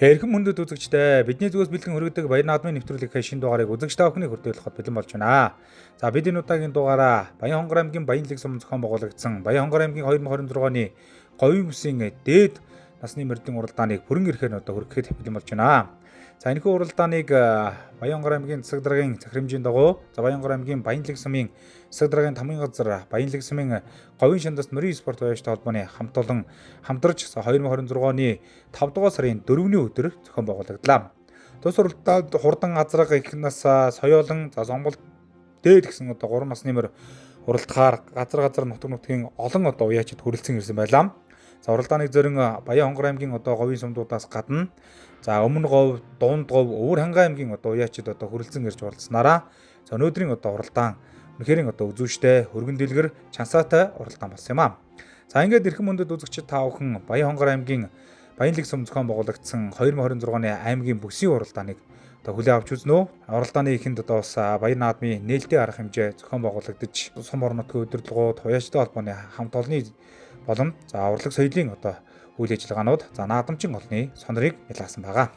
Хэрхэн мөндөд үзэгчдээ бидний зүгээс бэлгэн хүргэдэг Баяр наадмын нэвтрүүлгийн шинэ дугаарыг үзэгч та бүхний хүртэл болоход бэлэн болж байна. За бид энэ удаагийн дугаараа Баян-Хонгор аймгийн Баянлэг сум зохион байгуулагдсан Баян-Хонгор аймгийн 2026 оны Говийн бүсийн дээд насны мөрдөн уралдааныг бүрэн эрхээр одоо хүргэхэд бэлэн болж байна. За энэхүү уралдааныг Баян-Хонгор аймгийн засаг даргын захирамжийн дагуу за Баян-Хонгор аймгийн Баянлэг сумын засаг даргын тамгын газар Баянлэг сумын Говийн шандас мөрийн спорт баяжтай холбооны хамт олон хамтарч 2026 оны 5 дугаар сарын 4-ний өдөр зохион байгуулагдлаа. Тус уралдаанд хурдан азраг их нас соёолон за сонгол дээд гэсэн одоо 3 насны мөр уралдахаар газар газар нутаг нутгийн олон одоо уяачид хүрэлцэн ирсэн байлаа. За уралдааныг зорин Баян-Хонгор аймгийн одоо говийн сумдуудаас гадна за өмнө говь, дунд говь, өвөр хангай аймгийн одоо уяачид одоо хүрэлцэн ирж оролцсонараа за өнөөдрийн одоо уралдаан үнэхэрийн одоо үзүүштэй хөргөн дэлгэр чансаатай уралдаан болсон юм аа. За ингээд эрхэм мөндөд үзэгчид та бүхэн Баян-Хонгор аймгийн Баянлэг сум зохион байгуулагдсан 2026 оны аймгийн бүсийн уралдааныг одоо хүлээн авч үзнэ үү? Уралдааны эхэнд одоо бас Баян наадмын нээлттэй арга хэмжээ зохион байгуулагдаж сум орон нутгийн удирдлагууд, хуяачтай холбооны хамт олонны болон за урлаг соёлын одоо үйл ажиллагаанууд за наадамчин олонны сонорыг ялгаасан байгаа.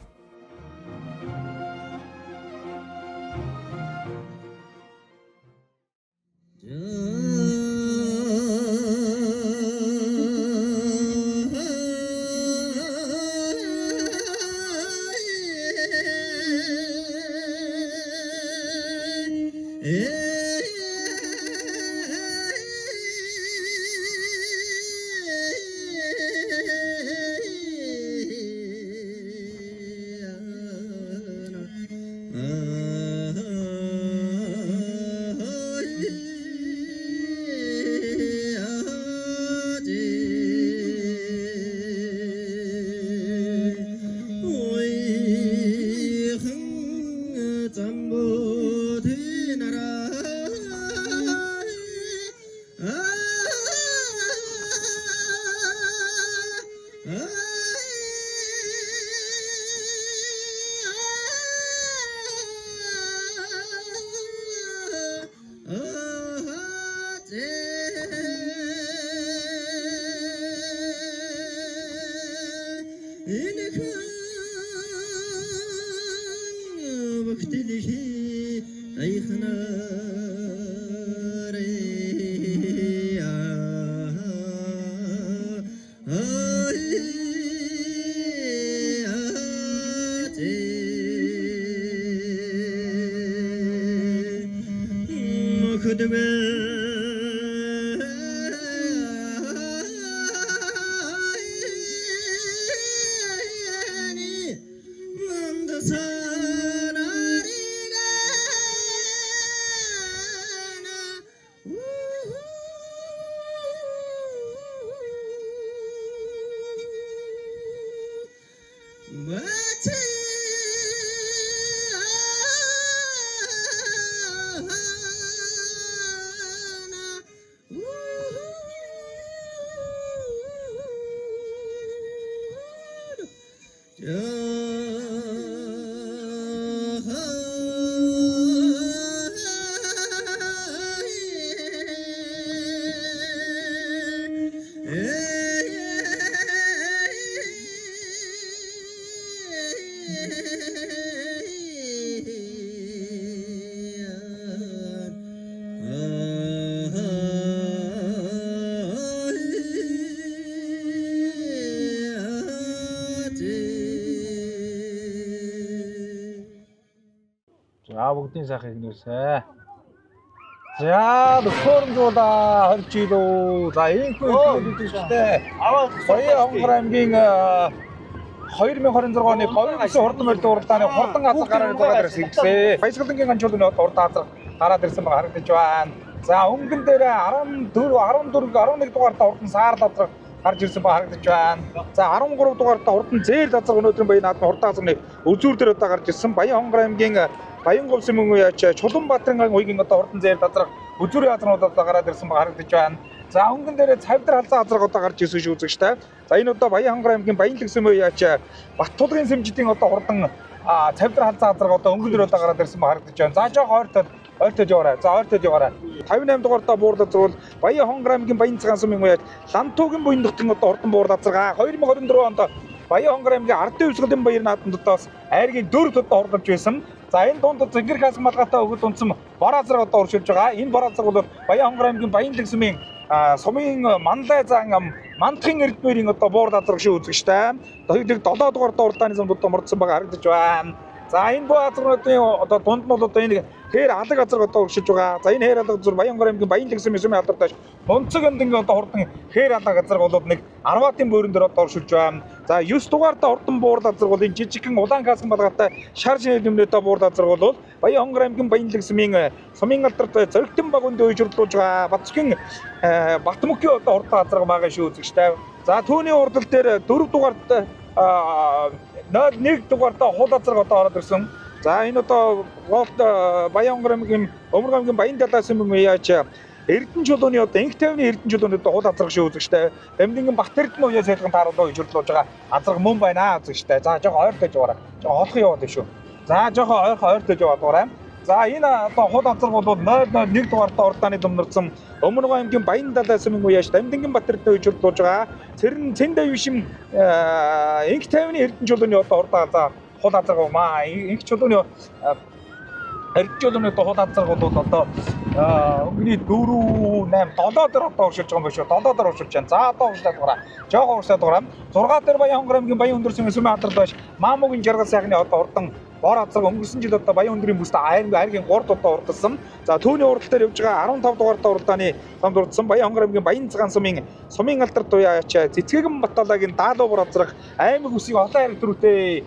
За бүгдийн сайхан игнүүсээ. За нөхөрмжуулаа 20 жил үү. За ийхүү үзэгчтэй. Баян-Хонгор аймгийн 2026 оны говийн бүсийн хурдан морилын уралдааны хурдан газар гараад байгаа дээрс ирсэн. Баясгалангийн ганчуулны урдан газар гараад ирсэн байгаа харагдаж байна. За өнгөн дээр 14 14 11 дугаартаа хурдан саарл газар гарч ирсэн байгаа харагдаж байна. За 13 дугаартаа хурдан зээл газар өнөөдрийн баян наадмын хурдан газарны үзүүр дээр одоо гарч ирсэн. Баян-Хонгор аймгийн Баян-Говьсын мөн яач Чулуунбаатарын уйгийн одоо хурдан зээл газар үзүүрийн газрууд одоо гараад ирсэн байгаа харагдаж байна. За өнгөн дээр цавдар халзан газар одоо гарч ирсэн шүү үзэгчтэй. За энэ одоо Баян-Хонгор аймгийн Баянлэг сүмөө яач Баттулгын сэмжидийн одоо хурдан цавдар халзан газар одоо өнгөн дээр одоо гараад ирсэн байгаа харагдаж байна. За жоох ойртоод ойртоод яваарай. За ойртоод яваарай. 58 дугаартаа буур газар бол Баян-Хонгор аймгийн Баян цагаан сумын үеэд Лантуугийн буян дотгийн одоо хурдан буур газаргаа 2024 онд Баян-Хонгор аймгийн Ардын Увьсгалын Баяр наадамд одоо бас айргийн 4 удаа хурдамж байсан. За энэ дунд Зэнгэр каск малгайтай өгөл унтсан бор азраг одоо уршилж байгаа. Энэ бор азраг бол Баян-Хонгор аймгийн Баянлаг сумын сумын Манлай зан Мандахын Эрдмэрийн одоо буур азраг шиг үзэгчтэй. 7 дугаар уралдааны замд одоо мордсон байгаа харагдаж байна. За энэ боо азаргуудын одоо дунд нь бол одоо энэ хээр алаг азарг одоо уршиж байгаа. За энэ хээр алаг азар Баян-Хонгор аймгийн Баянлаг сумын сумын алдар доош Бунцэг өндөng одоо хурдан хээр алаг азарг бол нэг Арватын бөөрөн дээр одоо уршилж байна. За 9 дугаартаа хурдан буурал азарг бол энэ жижигхэн улаан каск балгаатай шар шинэ нэмнэтэй буурал азарг бол Баян-Хонгор аймгийн Баянлаг сумын сумын алдарт Зоригтон багунд уйжирлуулж байгаа. Батцгийн Батмөкийн одоо хурдан азарг байгаа шүү үзэгчтэй. За түүний урдал дээр 4 дугаарт 01 дугаартаа хул азарг одоо ороод ирсэн. За энэ одоо гол Баян-Хонгор аймгийн Өмнө аймгийн Баян-Далай сумын яаж Эрдэнэ чулууны одоо инх тайвны Эрдэнэ чулууны одоо хул азарга шиг үзэгчтэй. Дамдингэн Бат Эрдэнэ уяа сайлган тааруулаа ижирлуулж байгаа азарга мөн байна үзэгчтэй. За жоохон ойртож яваарай. Жоохон олох яваад байна шүү. За жоохон ойрхон ойртож яваад байгаарай. За энэ одоо хул азарга бол 001 дугаартаа урдааны думнарсан Өмнө аймгийн Баян-Далай сумын уяаш Дамдингэн Бат Эрдэнэ ижирлуулж байгаа. Цэрэн Цэндэ вишим инх тайвны Эрдэнэ чулууны одоо урдаа хул азарга маа инх чулууны Эрдэнэ чулууны одоо хул азарга бол одоо өнгөний 4 8 7 дээр одоо уршилж байгаа юм байна шүү. 7 дээр уршилж байна. За одоо уршлаад байгаа. Жохон уршлаад байгаа. 6 дээр Баян-Хонгор аймгийн Баян өндөр сумын сумын алдар доош Маамугийн жаргал сайхны одоо хурдан бор азарга өнгөрсөн жил одоо Баян өндрийн бүст айргийн 3 удаа урдалсан. За түүний урдал дээр явж байгаа 15 дугаартаа уралдааны замд урдсан Баян-Хонгор аймгийн Баян цагаан сумын сумын алдар туяач Цэцгэгэн Баталагийн даалуу бор азарга аймаг үсгийг олон хайр төрүүтэй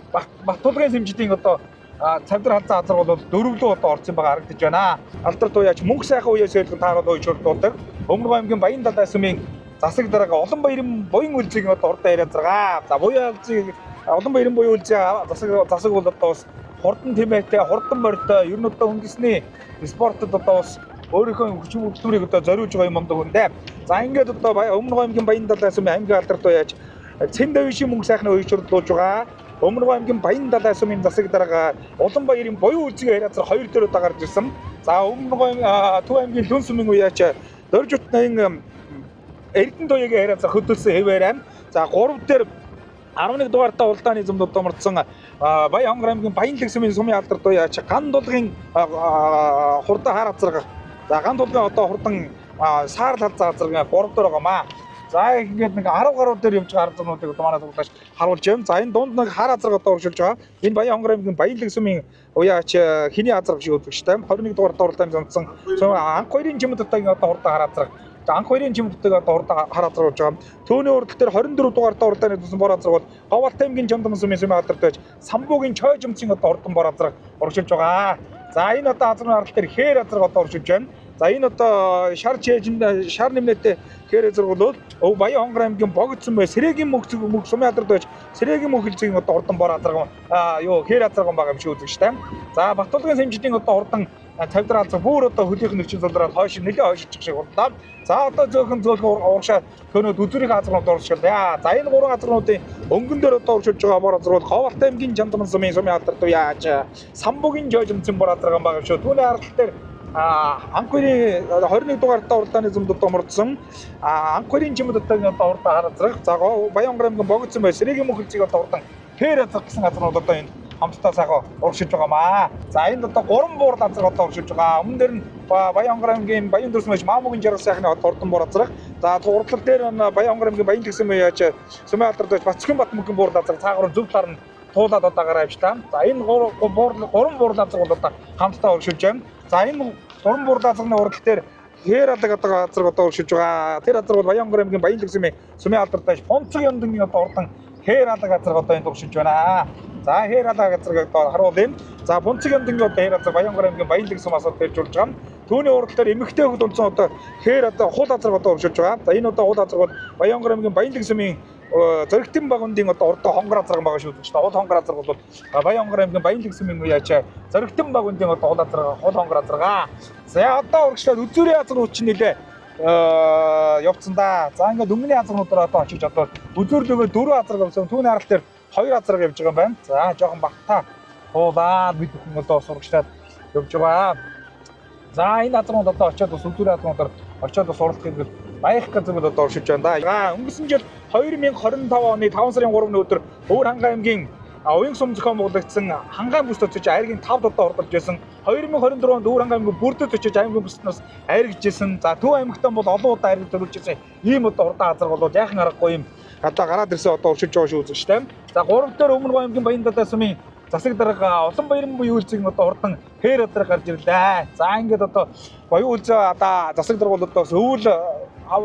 Батулгын сэмжидийн одоо цавдар халзан азарга бол дөрвөлөө одоо орсон байгаа харагдаж байна. Алдар туяач мөнх сайхан үеэс ойлгон таарал уйжуулдаг. Өмнө аймгийн Баян-Далай сумын засаг дарга олон баярын буян үлзийг одоо урдаа яриад байгаа. За буян үлзийг олон баярын буян үлзийг засаг бол одоо бас хурдан тэмээтэй, хурдан морьтой, ер нь одоо үндэсний спортод одоо бас өөрийнхөө хүчин хөдөлмөрийг одоо зориулж байгаа юм ондог хүндээ. За ингээд одоо Өмнө аймгийн Баян-Далай сумын аймгийн алдар туяач Цэн давишийн мөнгө сайхны уйжуулж байгаа. Өмнө аймгийн Баян-Далай сумын засаг дарга Улан баярын буян үлзийг яриад 2 дээр удаа гарч ирсэн. За Өмнө Төв аймгийн Лүн сумын уяач Доржут ноён Эрдэнэ туяагийн яриад хөдөлсөн хэвээр ам. За 3 дээр 11 дугаартаа улдааны замд одоо мордсон Баян-Хонгор аймгийн Баянлаг сумын сумын алдар туяач Ган дулгын хурдан хар азарга. За Ган дулгын одоо хурдан саарл халзан азарга 3 дээр байгаамаа. За ингээд нэг 10 гаруй дээр явж байгаа азаргуудыг одоо манай цуглаач харуулж байна. За энэ дунд нэг хар азарга одоо уршилж байгаа. Энэ Баян-Хонгор аймгийн Баянлаг сумын уяач хиний азарга шиг үзэгчтэй. 21 дугаартаа уралдааны замдсан анх хоёрын чимэд одоо хурдан хар азарга. Анх хоёрын чимэдтэй одоо хурдан хар азарга болж байгаа. Түүний урдал дээр 24 дугаартаа уралдааны замдсан бор азарга бол Говьалт аймгийн Чамдам сумын сумын алдарт байж Самбуугийн Чойжмцын одоо хурдан бор азарга уршилж байгаа. За энэ одоо азаргын арал дээр хээр азарга одоо уршилж байна. За энэ одоо шар чэжинд шар нэмнэтэй хээр азарга бол Баян-Хонгор аймгийн Богдсон бай Сэрэгийн мөх сумын алдарт байж Сэрэгийн мөх хилцгийн одоо хурдан бор азарга юу хээр азарга байгаа юм шиг үзэгчтэй. За Батулгын сэмжидийн одоо хурдан цавдар алзаг бүр одоо хөлийнх нь нэрчин зулраад хойш нэлээ хойшилчих шиг боллоо. За одоо зөөхөн зөөлхөн урагшаа төнөөд үзүүрийн азаргууд урагшилаа. За энэ гурван азаргуудын өнгөн дээр одоо урагшилж байгаа бор азаргууд Говьалт аймгийн Чамдаман сумын сумын алдарт яаж Самбуугийн Жожимцэн бор азарган байгаа юм шүү. Түүний ардал дээр анх хоёрын 21 дугаартаа уралдааны замд одоо мордсон анх хоёрын чимэд одоо хурдан хар азарга. За Баян-Хонгор аймгийн Богдсон бай Сэрэгийн мөнхөлцгийг одоо хурдан хээр азарга гэсэн азаргууд одоо энэ хамтдаа сайхан урагшилж байгаамаа. За энд одоо 3 буурал азарга одоо урагшилж байгаа. Өмнө дээр нь Баян-Хонгор аймгийн Баян дөрсөн байж Маамугийн жаргал сайхны одоо хурдан буур азарга. За урдлал дээр нь Баян-Хонгор аймгийн Баян тэгсэн мөн яаж сумын алдарт байж Бацхан Батмөнхийн буурал азарга цаагаар зөв талаар нь туулаад одоо гараа авчлаа. За энэ 3 буурал азарга бол одоо хамтдаа урагшилж байна. За энэ 3 буурал азарганы урдал дээр хээр алаг одоо азарга одоо урагшилж байгаа. Тэр азарга бол Баян-Хонгор аймгийн Баян тэгсэн сумын алдарт байж Фунцэг Ямдангийн одоо хурдан хээр алаг азарга одоо энд урагшилж байна. За хээр алаг азарга одоо харуулъя. За Бунцэг Ямдангийн одоо хээр азарга Баян-Хонгор аймгийн Баянлаг сумаас одоо ирж болж байгаа. Түүний урдал дээр эмэгтэй хөлд унтсан одоо хээр одоо хул азарга одоо урагшилж байгаа. За энэ одоо хул азарга бол Баян-Хонгор аймгийн Баянлаг сумын Зоригтын багундын одоо урдаа хонгор азарга байгаа шүү дээ. Хул хонгор азарга бол Баян-Хонгор аймгийн Баянлаг сумын үеач Зоригтын багундын одоо хул азарга хул хонгор азарга. За одоо урагшлаад үзүүрийн азаргууд чинь нэлээ явцсан да. За ингээд өмнөний азаргуудаар одоо очиж одоо үзүүрлөгөө 4 азарга явсан. Түүний арал дээр 2 азарга явж байгаа юм байна. За жоохон багтаа туулаад бид бүхэн одоо сурагчлаад явж байгаа. За энэ азаргууд одоо очиод бас үзүүрийн азаргуудаар очиод бас уралдахыг Баях газар бол одоо оршиж байна да. Өнгөрсөн жил 2025 оны 5 сарын 3-ны өдөр Өвөр-Хангай аймгийн Уян сум зохион байгуулагдсан Хангай бүст очиж айргийн 5 одоо ордолж байсан. 2024 онд Өвөр-Хангай аймгийн бүрдэд очиж аймгийн бүстнээс айргаж исэн. За Төв аймагтаа бол олон удаа айраг төлөвлөж исэн. Ийм одоо хурдан азарга бол яахан аргагүй юм. Одоо гараад ирсэн одоо уршиж байгаа шүү үзэгчтэй. За 3 дээр Өмнө аймгийн Баян-Далай сумын засаг дарга Улан баярын буян үлзийг одоо хурдан хээр азарга гарч ирлээ. За ингээд одоо буян үлзээ одоо засаг дарга бол одоо өвөл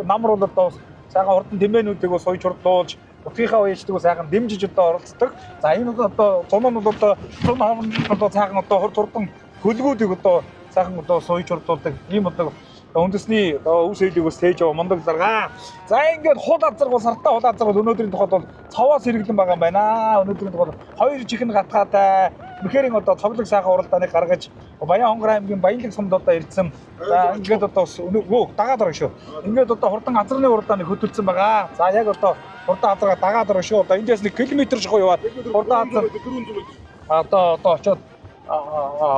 намар бол одоо сайхан хурдан тэмээнүүдийг сууж хурдлуулж утгийнхаа уяждаг сайхан дэмжиж одоо оролцдог. За энэ одоо зун нь бол одоо зун хооронд одоо сайхан одоо хурд хурдан хөлгүүдийг одоо сайхан одоо сууж хурдлуулдаг. Ийм одоо үндэсний одоо өв соёлыг бас тээж яваа мундаг заргаа. За ингээд хул азарга бол сартаа хул азарга бол өнөөдрийн тухайд бол цовоос хэрэглэн байгаа юм байна. Өнөөдрийн тухайд хоёр чихэн гатгаатай мөхөрийн одоо цоглог сайхан уралдааныг гаргаж Баян-Хонгор аймгийн Баянлаг сумд одоо ирсэн. За ингээд одоо бас өвөө дагаад орно шүү. Ингээд одоо хурдан азарны уралдааныг хөтөлсөн байгаа. За яг одоо хурдан азарга дагаад орно шүү. Одоо эндээс 1 км шахуу яваад хурдан азар одоо очоод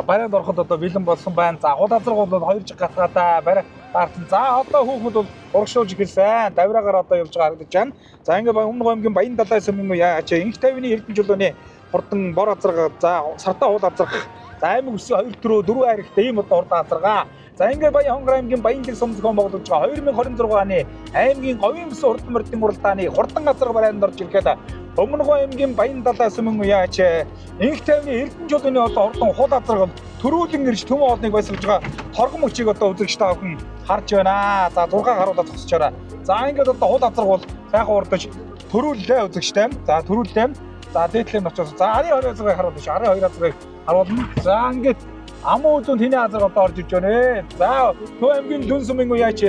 барайнд ороход одоо бэлэн болсон байна. За хул азарга бол 2 жиг гатгаатай барай гартан. За одоо хүүхнүүд бол урагшуулж эхэлсэн. Давираагаар одоо явж байгаа харагдаж байна. За ингээд Өмнө аймгийн Баян-Далай сумын яач инх тавины Эрдэнэ чулууны хурдан бор азарга, за сартаа хул азарга, за аймаг өссөн 2 4 4 айрагтай ийм одоо хурдан азарга. За ингээд Баян-Хонгор аймгийн Баянлаг сум зохион байгуулж байгаа 2026 оны аймгийн говийн бүс хурдан мордын уралдааны хурдан азарга барайнд орж ирэхэд Өмнө аймгийн Баян-Далай сумын яач инх тавины Эрдэнэ чулууны одоо хурдан хул азарга төрүүлэн ирж төмөн хоолныг баясгалж байгаа торгон мөчийг одоо үзэгч та бүхэн харж байна. За 6 харуулаад зогсож байна. За ингээд одоо хул азарга бол сайхан урдаж төрүүллээ үзэгчтэй. За төрүүллээ. За дээдлийн очоос за арын 2 азаргыг харуулна шүү. Арын 2 азаргыг харуулна. За ингээд амуу үзүүн тэний азарга одоо орж ирж байна. За Төв аймгийн Лүн сумын яач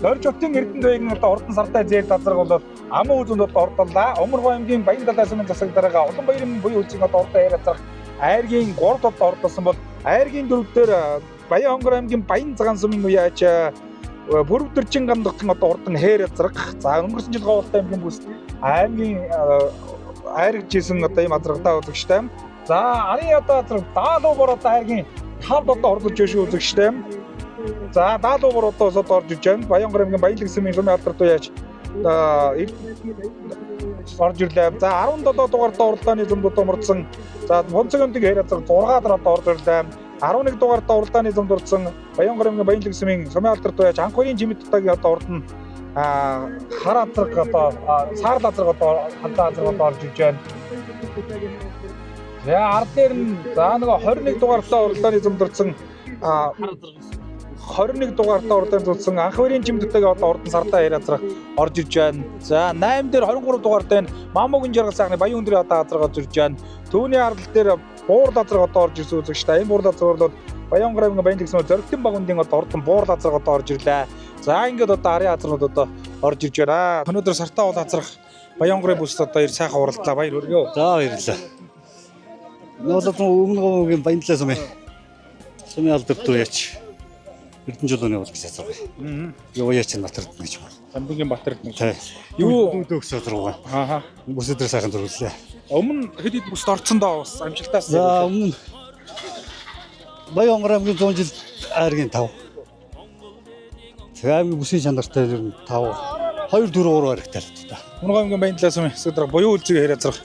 Дорж хотын Эрдэнэ туягийн одоо хурдан сартай зээр азарга бол амуу үзүүнд одоо ордоллаа. Өмнө аймгийн Баян-Далай сумын засаг дарга Улан баярын буян үлзийг одоо хурдан аяр азарга айргийн 3 одоо ордолсон бол айргийн 4 дээр Баян-Хонгор аймгийн Баян-Цагаан сумын яач Бүрвдэрчин гандагтан одоо хурдан хээр азарга. За өнгөрсөн жил Говьлтай аймгийн бүс аймгийн айргаж исэн одоо ийм азаргадаа үзэгчтэй. За арын одоо азарга даалуу бор одоо айргийн 5 одоо ордолж шүү үзэгчтэй. За даалуу бор одоо одоо орж иж байна. Баян-Хонгор аймгийн Баянлаг сумын сумын алдар дуу яаж орж ирлээ. За 17 дугаар уралдааны зумд одоо мурдсан. За Бонцогонтыг хээр азарга 6 дараа одоо орж ирлээ. 11 дугаар уралдааны зумд орсон Баян-Хонгор аймгийн Баянлаг сумын сумын алдар дуу яаж анх хоёрын жимэд удаагийн одоо урд нь хар азарга одоо саарл азарга одоо хандаа азарга одоо орж иж байна. За ард дээр нь за нөгөө 21 дугаар уралдааны зумд орсон 21 дугаар уралдааны зумд анх хоёрын жимэд удаагийн одоо урд нь сардаа хээр азарга орж иж байна. За 8 дээр 23 дугаар дээр Мамуугийн жаргал сайхны Баян өндрийн одоо азарга орж ирж байна. Түүний ардл дээр буурал азарга одоо орж ирсэн үзэгч та. Энэ буурал азарга бол Баян-Хонгор аймгийн Баянлаг сумын зоригтын багундын одоо урд нь буурал азарга одоо орж ирлээ. За ингээд одоо арын азаргууд одоо орж ирж байна. Өнөөдөр сартаа уул азарга Баян-Хонгорын бүст одоо ир сайхан уралдлаа. Баяр хүргэе. За баярлалаа. Энэ бол Өмнө говийн Баян-Далай сумын сумын алдар дуу яач Эрдэнэ чулууны бол гэж азарга. Юу яач Батар гэж байна. Самбигийн Батар гэж. Тий. Юу дөгс азарга. Ааха. Бүс өдөр сайхан төрүүллээ. Өмнө хэд хэд бүст орцсон доо бас амжилтаас. За өмнө Баян-Хонгор аймгийн 100 жил айргийн 5. Тэгээ аймгийн бүсийн чанартай ер нь 5 2 4 3 айрагтай л та. Өмнө аймгийн Баян-Далай сумын хэсэг дарга буян үлзийг хээр азарга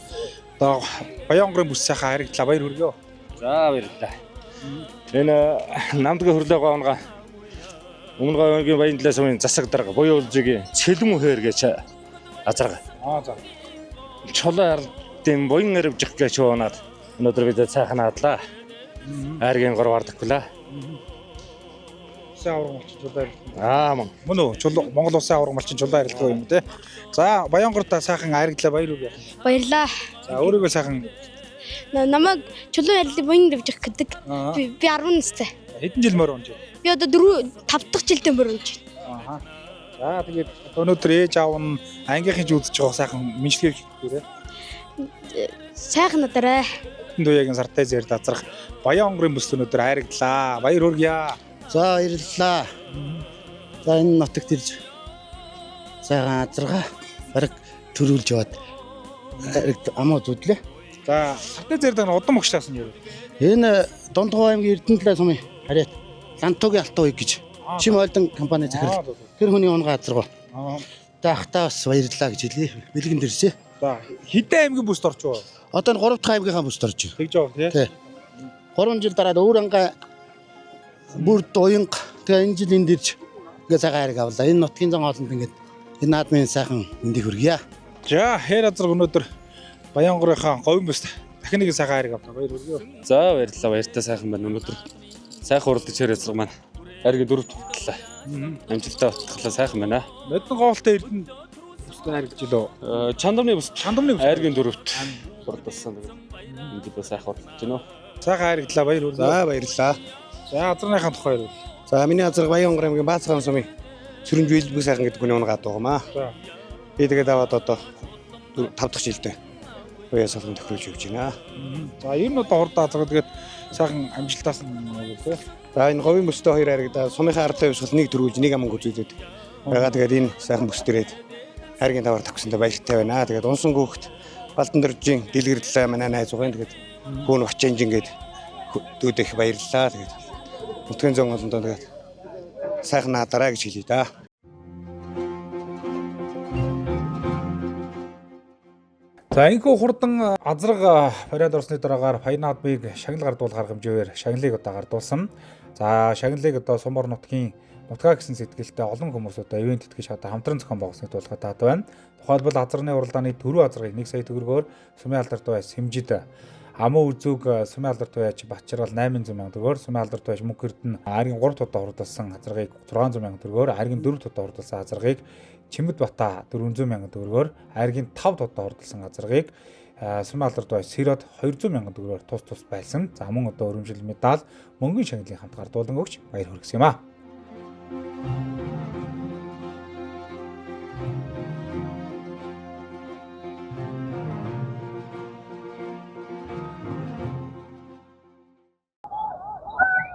одоо Баян-Хонгорын бүс сайхан харагдлаа. Баяр хүргэе. За баярлалаа. Энэ намдгийн хөрлөө гоонга Өмнө говийн Баян-Далай сумын засаг дарга буян үлзигийн цэлмэн хээр гэж азарга. Аа за. Чолоо ардын буян аривжих гэж уунаад өнөөдөр бид сайхан аадлаа. Айргийн 3 ардагглаа. Улсын аварга малчин чулуу арилдаг. Аа мөн. Мөн үү? Чулуу Монгол улсын аварга малчин чулуу арилдаг юм те. За Баян-Хонгорт сайхан харагдлаа. Баяр хүргэе. Баярлаа. За өөрийгөө сайхан Намайг чулуун ярилын буян дэвжих гэдэг. Аа. Би 10 настай. Хэдэн жил морь унж байна? Би одоо 4 5 дахь жилдээ морь унж байна. Ааха. За тэгээд өнөөдөр ээж аав нь ангийнхын ч үзэж байгаа сайхан мэдлэгийг хийрээ. Сайхан надарай. Дуягийн сартай зэр дазрах Баян-Хонгорын бүс өнөөдөр хайрагдлаа. Баяр хүргье. За баярлалаа. За энэ нутагт ирж сайхан азарга бараг төрүүлж яваад амуу зүдлээ. За сартай зэр дагна удам өгчтаасан юм. Энэ Дундгов аймгийн Эрдэнэ-Далай сумын харьяат Лантугийн алтан уяг гэж Чим ойлдон компани захирал тэр хүний унгаа азарга. Тэгээ ахтаа бас баярлалаа гэж хэлье. Бэлгэн дэрсээ. За хэдэн аймгийн бүст орч вэ? Одоо энэ 3 дахь аймгийнхаа бүст орж байна. Тэгж байгаа тий. Тий. 3 жил дараад өөр ангаа бүрд уянга тэгээ энэ жил энд ирж ингээ цагаан хайрыг авлаа. Энэ нутгийн зан хоолнд ингээд энэ наадмын сайхан мэндийг хүргье. За хэр азар өнөөдөр Баянгорынхаа говийн бүст дахин нэг сайхан хайрыг авлаа. Баяр хүргэе. За баярлалаа. Баяртай сайхан байна өнөөдөр. Сайхан уралдаж хэр язраг маань. Айргийн дөрөвт хутлаа. Амжилттай утгалаа сайхан байна. Модон гоолтой Эрдэнэ бүст хайргаж илөө. Чандамны бүс Чандамны бүс. айргийн дөрөвт уралдасан. Тэгээд энэ сайхан уралдаж байна. Сайхан хайрагдлаа баяр хүргэе. За баярлалаа. За азарныхаа тухай ярив. За миний азар Баян онгор аймгийн Баацхан сумын Сүрэнж Үйлбэг сайхан гэдэг хүний унгаад байгаа маа. За. Би тэгээд аваад одоо 5 дахь жилдээ уяа салган тохируулж явж байна. За ер нь одоо хурд азар тэгээд сайхан амжилтаас нь тий. За энэ говийн бүстэй хоёр хайрагдаа сумынхаа ардын хувьсгал нэг төрүүлж нэг аман гүзүүлээд байгаа. Тэгээд энэ сайхан бүс дээрээд хайргийн таваар тавьсандаа баяртай байна. Тэгээд унсан хөөхт Балдан дөржийн дэлгэрдлээ манай найз угаан тэгээд хүүн бачаанжин гээд дүүд их баярлалаа. Тэгээд нутгийн зөн олондоо тэгээд сайхан надараа гэж хэлье да. За энэхүү хурдан азраг париад орсны дараагаар Баян наадмыг шагнал гардуулах арга хэмжээгээр шагналыг одоо гардуулсан. За шагналыг одоо Сумбор нутгийн нутгаа гэсэн сэтгэлтэй олон хүмүүс одоо ивент тэтгэж одоо хамтран зохион байгуулсныг тулгад таад байна. Тухайлбал азарны уралдааны түрүү азаргыг 1 сая төгрөгөөр Сумын алдарт байс хэмжид Амуу үзүүг Сумын алдарт байж Батчаргал 800 сая төгрөгөөр, Сумын алдарт байж Мөнх Эрдэнэ айргийн 3 удаа хурдалсан азаргыг 600 сая төгрөгөөр, айргийн 4 удаа хурдалсан азаргыг Чимэд Бата 400 сая төгрөгөөр, айргийн 5 удаа хурдалсан азаргыг Сумын алдарт байж Сэрод 200 сая төгрөгөөр тус тус байлсан. За мөн одоо өрөмжил медаль мөнгөн шагналын хамт гардуулан өгч баяр хүргэсэн юм а.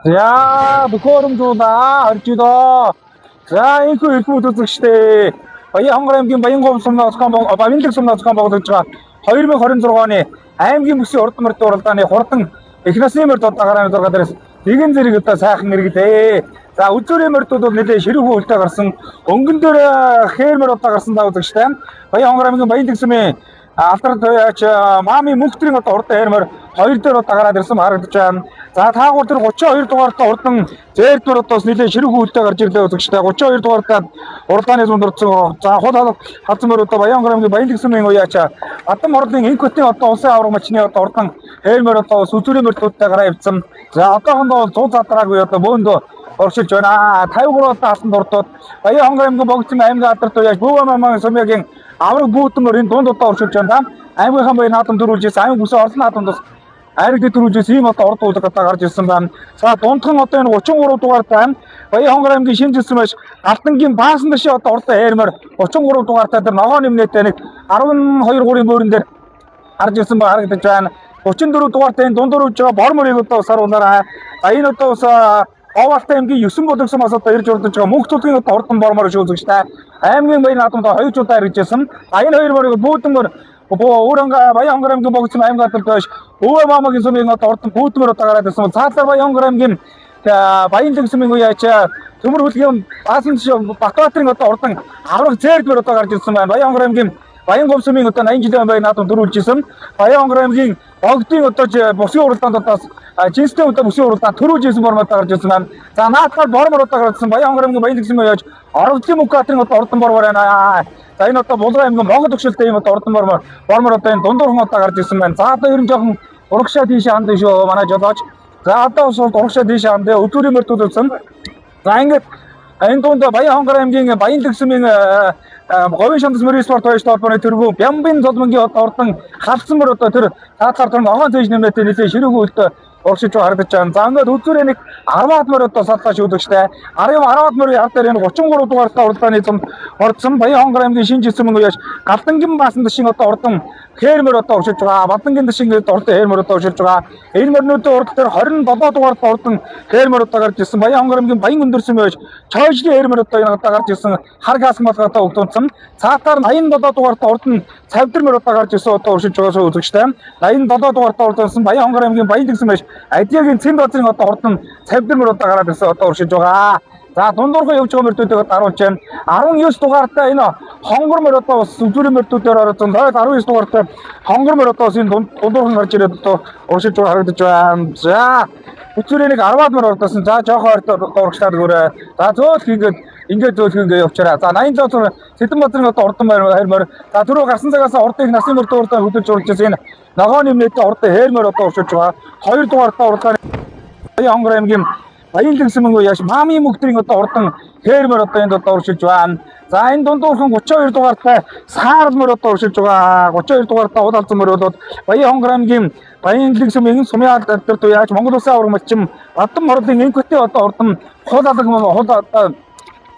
За бөхөрөмжүүлээ орж идөө. За энэхүү эрхүүд үзэгчдээ. Баян хонгор аймгийн Баянговь сумнаа зохион Баянлаг сумнаа зохион байгуулж байгаа 2026 оны аймгийн бүсийн урд мөрд уралдааны хурдан их насны мөрд одоо гарааны 6 дээрээс нэгэн зэрэг одоо сайхан иргэдээ. За үзүүрийн мөрдүүд бол нэлээд ширүүхэн хөлтэй гарсан. Өнгөн дээр хээр мөр одоо гарсан даа үзэгчтэй. Баян хонгор аймгийн Баянлаг сумын алдар туяач маами мөнхтрийн одоо хурдан хээр мөр хоёр дээр одоо гараад ирсэн харагдаж байна. За таагуур дээр 32 дугаартаа хурдан зээрдмөр одоо бас нэлээд ширүүхэн хөлтэй гарч ирлээ үзэгчтэй. 32 дугаартаа уралдааны зүүн дурдсан. За хул хазан мөр одоо Баян аймгийн Баянлаг сумын уяач Адам хорлын инкотын одоо улсын аварга мачны одоо хурдан хээр мөр одоо бас үзүүрийн мөрдүүдтэй гараа ивдсэн. За одоохондоо бол 100 задраагүй одоо бөөндөө оршилж байна. 53 одоо хасан дурдууд Баян хонгор аймгийн богцсон аймгийн алдар туяач Бүүвэ мамагийн сумын авраг бүүтмөр энэ дунд удаа оршилж байна. Аймгийнхаа баяр наадам төрүүлж ирсэн. Аймаг бүсээ орлон наадамд бас айраг төрүүлж ирсэн ийм одоо урд уулаг одоо гарч ирсэн байна. За дундхан одоо энэ 33 дугаар байна. Баян хонгор аймгийн шинэ жилсэн байж Алтангийн баасан дэшээ одоо урдаа ээрмэр 33 дугаартай тэр ногоон нэмнэтэй нэг 12 3-ын бөөрөн дээр гарч ирсэн ба харагдаж байна. 34 дугаартай энэ дундуур үж байгаа бор мөрийг одоо бас харуулаарай. За энэ одоо бас Овалтай аймгийн 9 булгсан бас одоо ирж урдж байгаа мөнх тулгийн одоо хурдан бормоор шүүзэгчтэй. Аймгийн баян наадамд хоёр удаа ирж байсан. За энэ хоёр мөрийг бүүдэнмөр өөрөнгө Баян хонгор аймгийн богцсон аймаг газар доош өвөө мамагийн сумын одоо хурдан бүүдэнмөр одоо гараад ирсэн. Цаатлаар Баян хонгор аймгийн Баян сумын үеач Төмөр хүлгийн Баасан Батбаатарын одоо хурдан авраг зээрдмөр одоо гарч ирсэн байна. Баян хонгор аймгийн Баян говьсумын одоо 80 жилийн баян наадам дөрүүлж исэн. Баян хонгор аймгийн богдын одоо бусын уралдаанд одоо жинстэй одоо бусын уралдаанд төрүүлж исэн бормод гарч ирсэн байна. За наадхаар бормор одоо гарч ирсэн. Баян хонгор аймгийн Баян тэгсэн яаж орогдлын мөнх баатарын одоо урдан бормор байна. За энэ одоо Булган аймгийн Монгол төгшөлтэй ийм одоо урдан бормор бормор одоо энэ дундуурхан одоо гарч ирсэн байна. За одоо ер нь жоохон урагшаа тийшээ хандсан шүү манай жолооч. За одоо бас урагшаа тийшээ хандээ өдөрийн мөрд төлөвлөсөн. За ингээд энэ дунд Баян хонгор аймгийн Баян тэгсмийн говийн шамдас мөрийн спорт баяж холбооны тэргүү Бямбын золмонгийн одоо урдан халдсан мөр одоо тэр цаатлаар тэр ногоон цээж нэмнэтэй нэлээд ширүүхэн хөлтөө урагшиж харагдаж байна. За ингээд үзүүрээ нэг 10-аад мөр одоо садлаа шүүдэгчтэй. 10-аад мөрийн ард дээр энэ 33 дугаартай уралдааны зам ордсон. Баян хонгор аймгийн шинэ жилсэн мөн үеэс Галдангийн баасан дэшин одоо урдан хээр мөр одоо урагшиж байгаа. Балдангийн дэшин урдан хээр мөр одоо урагшиж байгаа. Энэ мөрнүүдийн урдал дээр 27 дугаартай урдан хээр мөр одоо гарч ирсэн. Баян хонгор аймгийн Баян өндөрсөн байж Чойжлын хээр мөр одоо энэ одоо гарч ирсэн. Хар гасан болготой өгдөнцөн. Цаатаар 87 дугаартай урдан цавдар мөр одоо гарч ирсэн одоо урагшиж байгаа шүү үзэгчтэй. 87 дугаартай урдсан Баян хонгор аймгийн Баян тэгсэн байж Адиагийн цэм базрын одоо хурдан цавдар мөр одоо гараад ирсэн одоо уршиж байгаа. За дундуурхан явж байгаа мөрдүүдийг харуулж байна. 19 дугаартай энэ хонгор морь одоо бас үзүүрийн мөрдүүдээр ороод 0 19 дугаартай хонгор морь одоо бас энэ дундуурхан гарч ирээд одоо уршилж байгаа харагдаж байна. За үзүүрийн нэг 10-аад морь ордосон. За жоохон ойрт урагшлаад өгөөрэй. За зөөлх ингээд зөөлх ингээд явчаарай. За 87 Сэдэн бадрын одоо урдан морь морь. За түрүү гарсан цагаас урдын их насны мөрдөө урдаа хөдөлж уралж байсан энэ ногоон нэмнээтэй урдан хээр морь одоо уршилж байгаа. 2 дугаартай уралдааны Баян хонгор аймгийн Баян лэгсмэн яаш Маамын мөгдрийн одоо урдан хээр морь одоо энд одоо уршилж байна. За энэ дундуурхан 32 дугаартай саарл морь одоо уршилж байгаа. 32 дугаартай уд алзан морь бол Баян хонгор аймгийн Баян лэгсмэн сумын алдар туяач Монгол улсын аварга малчин Бадан морлын инкөтэй одоо урдан хул алаг хул одоо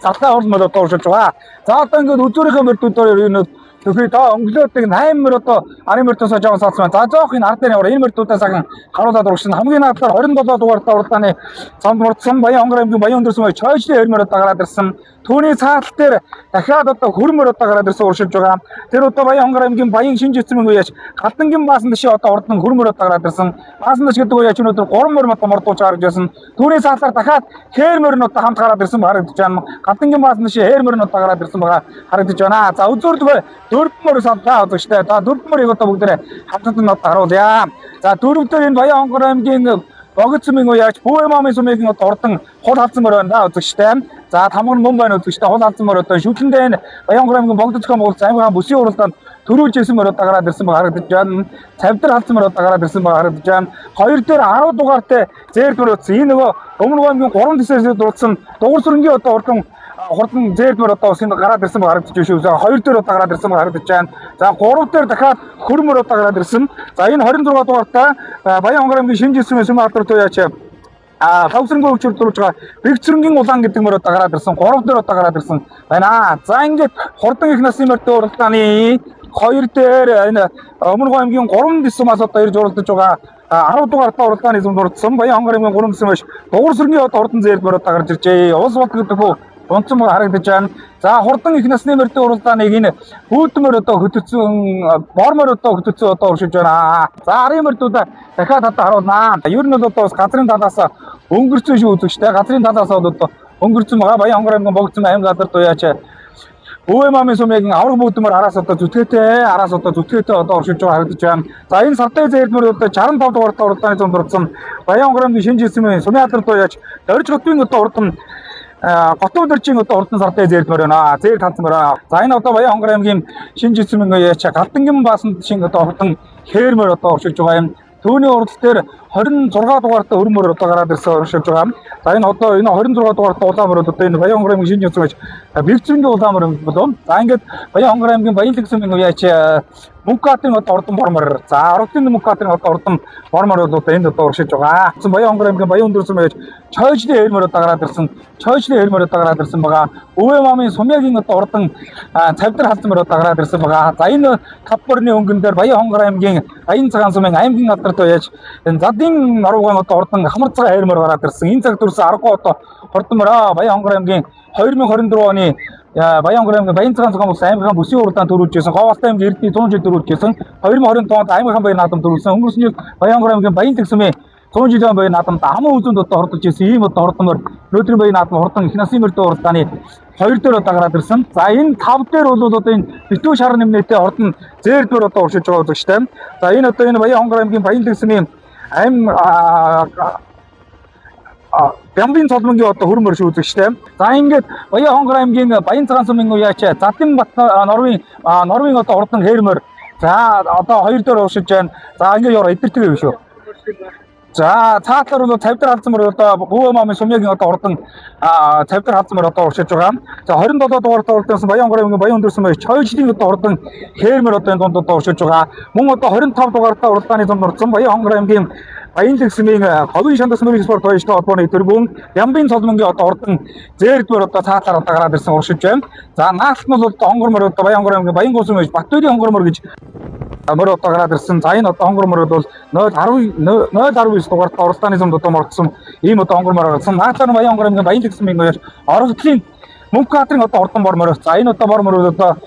залхай урал морь одоо уршилж байгаа. За одоо ингээд үзүүрийнхээ мөрдүүдээр юу Тэгэхээ та өнгөлөөдөг 8 мөр одоо арын мөрдөөсөө жоохон салсан байна. За жоох энэ ард дээр яваа. Энэ мөрдүүдээ сайхан харуулад урагшин. Хамгийн наадлагаар 27 дугаартай уралдааны цамд мурдсан Баян хонгор аймгийн Баян өндөрсөн бай чойжлын 2 мөр одоо гараад ирсэн. Түүний цаатал дээр дахиад одоо хөр мөр одоо гараад ирсэн уршилж байгаа. Тэр одоо Баян хонгор аймгийн Баян шинж эцмэн үеэч Галдангийн баасан дэшээ одоо урдан хөр мөр одоо гараад ирсэн. Баасан дэш гэдэг үеэч өнөөдөр 3 мөр одоо мордуулж гарч ирсэн. Түүний цаатлаар дахиад хээр мөр нь одоо хамт гараад ирсэн харагдаж байна. Галдангийн баасан дэшээ хээр мөр нь одоо гараад ирсэн байгаа харагдаж байна. За үзүүрдгөө дөрвөн мөр сандлаа үзэгчтэй. За дөрвөн мөрийг одоо бүгдээрээ хамтад нь одоо харуулъя. За дөрөв дээр энэ Баян хонгор аймгийн Богд сумын уяач Бүү мамын сумыг одоо урдан хул халдсан мөр байна да үзэгчтэй. За тамган мөн байна үзэгчтэй. Хул халдсан мөр одоо шүлэндээ энэ Баян хонгор аймгийн Богд зохион байгуулсан аймгийн бүсийн уралдаанд төрүүлж ирсэн мөр одоо гараад ирсэн байгаа харагдаж байна. Цавдар халдсан мөр одоо гараад ирсэн байгаа харагдаж байна. Хоёр дээр 10 дугаартай зээрд мөр утсан. Энэ нөгөө Өмнө аймгийн 3 дэсээс дурдсан дугуйр сүрэнгийн одоо урдан хурдан зээрд мөр одоо бас энэ гараад ирсэн байгаа харагдаж байна шүү. Хоёр дээр одоо гараад ирсэн байгаа харагдаж байна. За гурав дээр дахиад хөр мөр одоо гараад ирсэн. За энэ 26 дугаартай Баян хонгор аймгийн шинж эсэм сүмэн алдар туяач лавсрангүй хөгжил дурж байгаа Бэгцэрэнгийн улаан гэдэг мөр одоо гараад ирсэн. Гурав дээр одоо гараад ирсэн байна. За ингээд хурдан их насны мөртөө уралдааны хоёр дээр энэ Өмнө аймгийн 3 дэс сумаас одоо ирж уралдаж байгаа 10 дугаартай уралдааны зам дурдсан. Баян хонгор аймгийн 3 дэс маш дугуйр сүрэнгийн одоо хурдан зээрд мөр одоо гарч иржээ. Улс болт гэдэг хөө унцсан байгаа харагдаж байна. За хурдан их насны мөрдөө уралдааныг энэ хүүдмөр одоо хөтөцсөн бормор одоо хөтөцсөн одоо уршиж байна. За арын мөрдүүд дахиад одоо харуулнаа. Ер нь бол одоо бас газрын талаас өнгөрцөн шүү үзэгчтэй. Газрын талаас бол одоо өнгөрцөн байгаа. Баян хонгор аймгийн богдсон аймаг газар дуяач Өвөө мамын сумыг авраг бүгдмөр араас одоо зүтгээтэй, араас одоо зүтгээтэй одоо оршиж байгаа харагдаж байна. За энэ сартай зээлмөр одоо 65 дугаартай уралдааны зам дурдсан Баян хонгор аймгийн шинж эсмийн сумын алдар дуяач Дорж хотын одоо урдан Готов дөржийн одоо урдан сартай зээлмөр байна. Зээл танцмөр байна. За энэ одоо Баян хонгор аймгийн шинж эсмийн яач Галдангийн баасанд шинг одоо урдан хээрмөр одоо оршиж байгаа юм. Түүний урдл дээр 26 дугаартай өрмөр одоо гараад ирсэн оршиж байгаа. За энэ одоо энэ 26 дугаартай улаан мөр одоо энэ Баян хонгор аймгийн шинж эсмийн Бэгцэрэнгийн улаан мөр болов. За ингээд Баян хонгор аймгийн Баян лэгсмийн яач Мөнхкатын одоо урдан бормор. За Орогдын Мөнхкатын одоо урдан бормор бол одоо энд одоо уршиж байгаа. Баян хонгор аймгийн Баян өндөрсөн байж Чойжлын ээр мөр одоо гараад ирсэн. Чойжлын ээр мөр одоо гараад ирсэн байгаа. Өвөө мамын сумягийн одоо урдан цавдар халдсан мөр одоо гараад ирсэн байгаа. За энэ тав мөрний өнгөн дээр Баян хонгор аймгийн Баян цагаан сумын аймгийн алдар туяаж энэ задын норвгон одоо урдан хамар цагаан ээр мөр гараад ирсэн. Энэ цаг дүрсэн аргагүй одоо хурдан мөрөө Баян хонгор аймгийн 2024 оны Баян хонгор аймгийн Баян цагаан зохион байгуулсан аймгийн бүсийн уралдаанд төрүүлж ирсэн. Говьалтай аймгийн Эрдэнэ 100 жил төрүүлж ирсэн. 2025 онд аймгийн баяр наадам төрүүлсэн. Өнгөрсөн жил Баян хонгор аймгийн Баян тэгсмийн 100 жилийн баяр наадамд аман үзэнд одоо хордож ирсэн. Ийм одоо хордмор өнөөдрийн баяр наадам хурдан их насны мөрдөө уралдааны хоёр дээр одоо гараад ирсэн. За энэ тав дээр бол одоо энэ битүү шар нэмнээтэй хурдан зээрдмөр одоо уршиж байгаа үзэгчтэй. За энэ одоо энэ Баян хонгор аймгийн Баян тэгсмийн аим Бямбын цолмонгийн одоо хөрмөр шүү үзэгчтэй. За ингээд Баян хонгор аймгийн Баян цагаан сумын уяач Задын бат норвын норвын одоо хурдан хээрмөр. За одоо хоёр дээр уршиж байна. За ингээд ёр эдэртэйг биш үү. За цаатлаар бол цавдар халдсан мөр одоо бүүв мамын сумягийн одоо хурдан цавдар халдсан мөр одоо уршиж байгаа. За 27 дугаартай уралдаансан Баян хонгор аймгийн Баян өндөрсөн байж Чойжлын одоо хурдан хээрмөр одоо энэ дунд одоо уршиж байгаа. Мөн одоо 25 дугаартай уралдааны зам дурдсан Баян хонгор аймгийн Баян лэгсмийн говийн шандас мөрийн спорт хоёртой холбооны тэрбум Ямбын цолмонгийн одоо хурдан зээрдмөр одоо цаатлаар одоо гараад ирсэн уршиж байна. За наалт нь бол одоо хонгор мөр одоо Баян хонгор аймгийн Баян гуйсан байж Батбөрийн хонгор мөр гэж мөр одоо гараад ирсэн. За энэ одоо хонгор мөр бол 0.10 0.19 дугаартай уралдааны замд одоо мордсон ийм одоо хонгор мөр гарсан. Наадлаар нь Баян хонгор аймгийн Баян лэгсмийн хоёр орогдлын Мөнх кадрын одоо хурдан бор морь. За энэ одоо бор морь одоо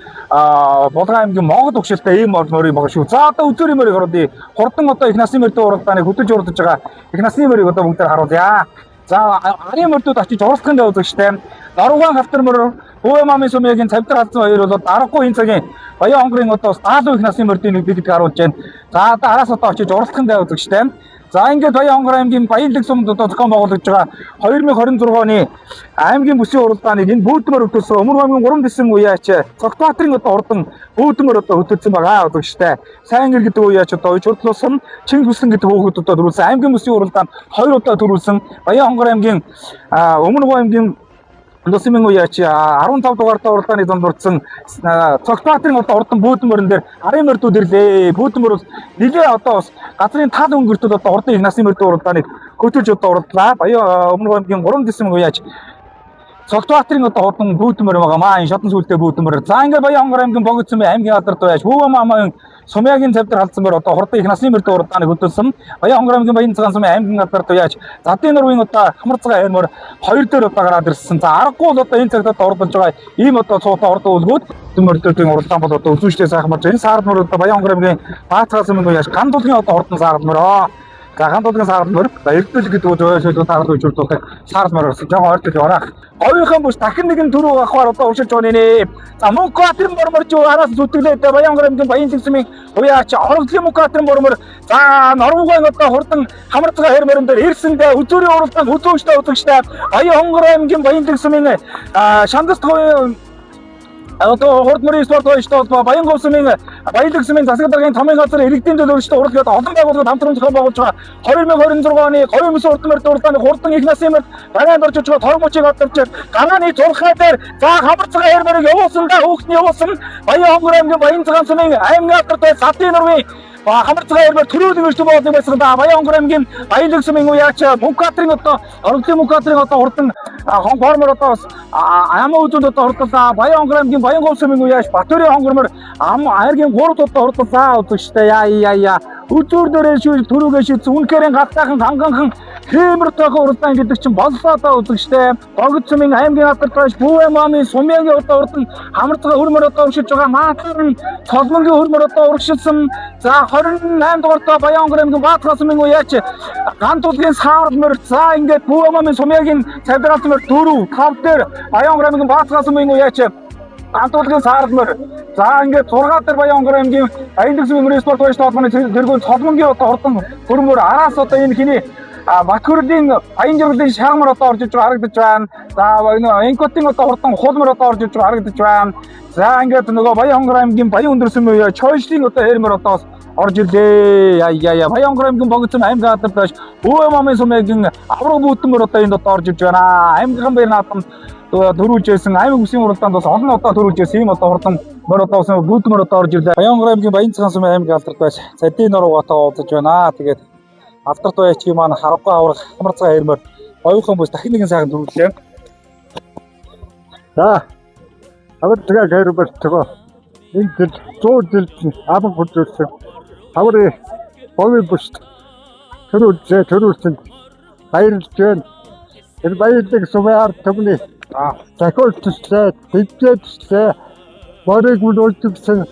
Булган аймгийн Монгол өгшөлтэй ийм бор морь байгаа шүү. За одоо үзүүрийн морийг харуулъя. Хурдан одоо их насны мөрдөө уралдааныг хөдөлж урдж байгаа их насны морийг одоо бүгдээр харуулъя. За арын мөрдүүд очиж уралдахын дээр үзэгчтэй. Норвегийн хавтар мөр Хөвөө мамын сумын цавдар халдсан хоёр бол даргагүй энэ цагийн Баян хонгорын одоо бас 70 их насны мөрдийн нэг бид харуулж байна. За одоо араас одоо очиж уралдахын дээр үзэгчтэй. За ингээд Баян хонгор аймгийн Баянлаг сумд одоо зохион байгуулагдж байгаа 2026 оны аймгийн бүсийн уралдааныг энэ бүүдмөр хөтөлсөн Өмнө аймгийн 3 дэсэн уяач Цогтбаатарын одоо урдан бүүдмөр одоо хөтөлсөн байгаа үзэгчтэй. Сайн гэр гэдэг уяач одоо уяж хурдлуулсан, Чинг хүсэн гэдэг хөөхөд одоо төрүүлсэн. Аймгийн бүсийн уралдаанд хоёр удаа төрүүлсэн. Баян хонгор аймгийн Өмнө аймгийн Лусимын уяач 15 дугаартаа уралдааны зам дурдсан Цогтбаатарын одоо урдан бүүдэн мөрөн дээр арын мөрдүүд ирлээ. Бүүдэн мөр бол нэлээ одоо бас газрын тал өнгөртөд одоо урдан их насны мөрдөн уралдааныг хөтөлж одоо уралдлаа. Баян Өмнө аймгийн 3 дэсмэн уяач Цогтбаатарын одоо хурдан бүүдэн мөр байгаа маа энэ шатан сүлтэй бүүдэн мөр. За ингээ Баян хонгор аймгийн богдсон бай аймгийн алдар дуяаш Хүүвэ маамын Сумягийн цавдар халдсан мөр одоо хурдан их насны мөрдөн уралдааныг хөтөлсөн. Баян хонгор аймгийн Баян цагаан сумын аймгийн алдар дуяаш Задын нурвын одоо хамар цагаан аймар хоёр дээр одоо гараад ирсэн. За аргагүй бол одоо энэ цагт одоо урдалж байгаа ийм одоо цуутай урд үүлгүүд мөрдүүдийн уралдаан бол одоо үзүүштэй сайхан болж энэ саард мөр одоо Баян хонгор аймгийн Баацгаа сумын уяаш ган тулгийн одоо хурдан саард мөрөө. За ган тулгийн саард мөр. За эрдэнэлэг гэдэг үг ойлголт саард үжирд болдог саард мөр болсон. Жогон ойртол яваа. Говийнхын бүс дахин нэгэн түрүү авахар одоо уршилж байгаа нэ. За Мөнхбаатарын борморч араас зүтгэлээд Баян хонгор аймгийн Баян лэгсмийн уяач орогдлын Мөнхбаатарын бормор за Норвегийн одоо хурдан хамар цагаан хэр мөрөн дээр ирсэндээ үзүүрийн уралдаан үзүүштэй үзэгчтэй Баян хонгор аймгийн Баян лэгсмийн Шандаст говийн одоо хурд мөрийн спорт хоёртой холбоо Баян говьсмын Баян сумын засаг даргын томын газар иргэдийн төлөөлөгчтэй урал гээд олон байгууллагад хамтран зохион байгуулж байгаа 2026 оны говийн бүс урд мөрд уралдааны хурдан их насын мөрд бараанд орж байгаа торг мөчийг одорч ганааны зурхай дээр за хамар цагаан хэр мөрийг явуулсан да хүүхдний явуулсан Баян хонгор аймгийн Баян цагаан сумын аймгийн алдартай Садын нурвын хамар цагаан хэр мөр төрөөл өгч боолыг байсан да Баян хонгор аймгийн Баян сумын уяач Мөнхбаатарын одоо орогдлын Мөнхбаатарын одоо хурдан хонхормор одоо бас амаа үзүүнд одоо хурдлаа. Баян хонгор аймгийн Баян говь сумын уяаш Батөрийн хонгормор ам айргийн 3 удаа хурдлаа үзэгчтэй. Яа яа яа. Үзүүр дээрээ шүүл төрүүгээ шийдсэн. Үнэхээр галтаахан ханганхан хэмэр тойхон уралдаан гэдэг чинь боллоо доо үзэгчтэй. Богд сумын аймгийн алдарт байж Бүүвэ мамын сумягийн удаа урдан хамарцгаа хөрмөр одоо урагшилж байгаа. Маатарын цолмонгийн хөрмөр одоо урагшилсан. За 28 дугаартаа Баян хонгор аймгийн Баатгаа сумын уяач ган тулгийн саарл мөр. За ингээд Бүүвэ мамын сумягийн цавдралт мөр 4 5 дээр Баян хонгор аймгийн Баатгаа сумын уяач гантуулгын саарл мөр. За ингээд 6 дээр Баян хонгор аймгийн Баян сумын мөрийн спорт баяртай холбооны тэргүүн цолмонгийн одоо хурдан хөрмөр араас одоо энэ хиний Батхөрлийн Баян жаргалын шагмар одоо орж иж байгаа харагдаж байна. За энэ Энкотын одоо хурдан хулмар одоо орж иж байгаа харагдаж байна. За ингээд нөгөө Баян хонгор аймгийн Баян өндөрсөн мөр Чойшлын одоо хэрмэр одоо бас орж ирлээ. Яа яа яа. Баян хонгор аймгийн богдсон аймгийн алдар байж Өвөө мамын сумын авраг бүтэнмөр одоо энд одоо орж иж байна. Аймгийн баяр наадам төрүүлж байсан аймаг бүсийн уралдаанд бас олон удаа төрүүлж байсан ийм одоо хурдан мөр одоо бас бүтмөр одоо орж ирлээ. Баян хонгор аймгийн Баян цагаан сумын аймгийн алдарт байж Цадын нуруугаатай уулзаж байна. Тэгээд алдарт баячийн маань харахгүй аврах хамар цагаан хэрмээр оюухан бүс дахин нэгэн сайхан төрүүллээ. За хавар цагаан хайр болтгоо. Энэ жил 100 жил аман хөдөлсөн. Хаврын говийн бүст төрүүлжээ төрүүлсэн баярлж байна. Тэр баярлаг сумын ард түмний захиул төслөө, тэвжээ төслөө, морийг мөн үлдсэн.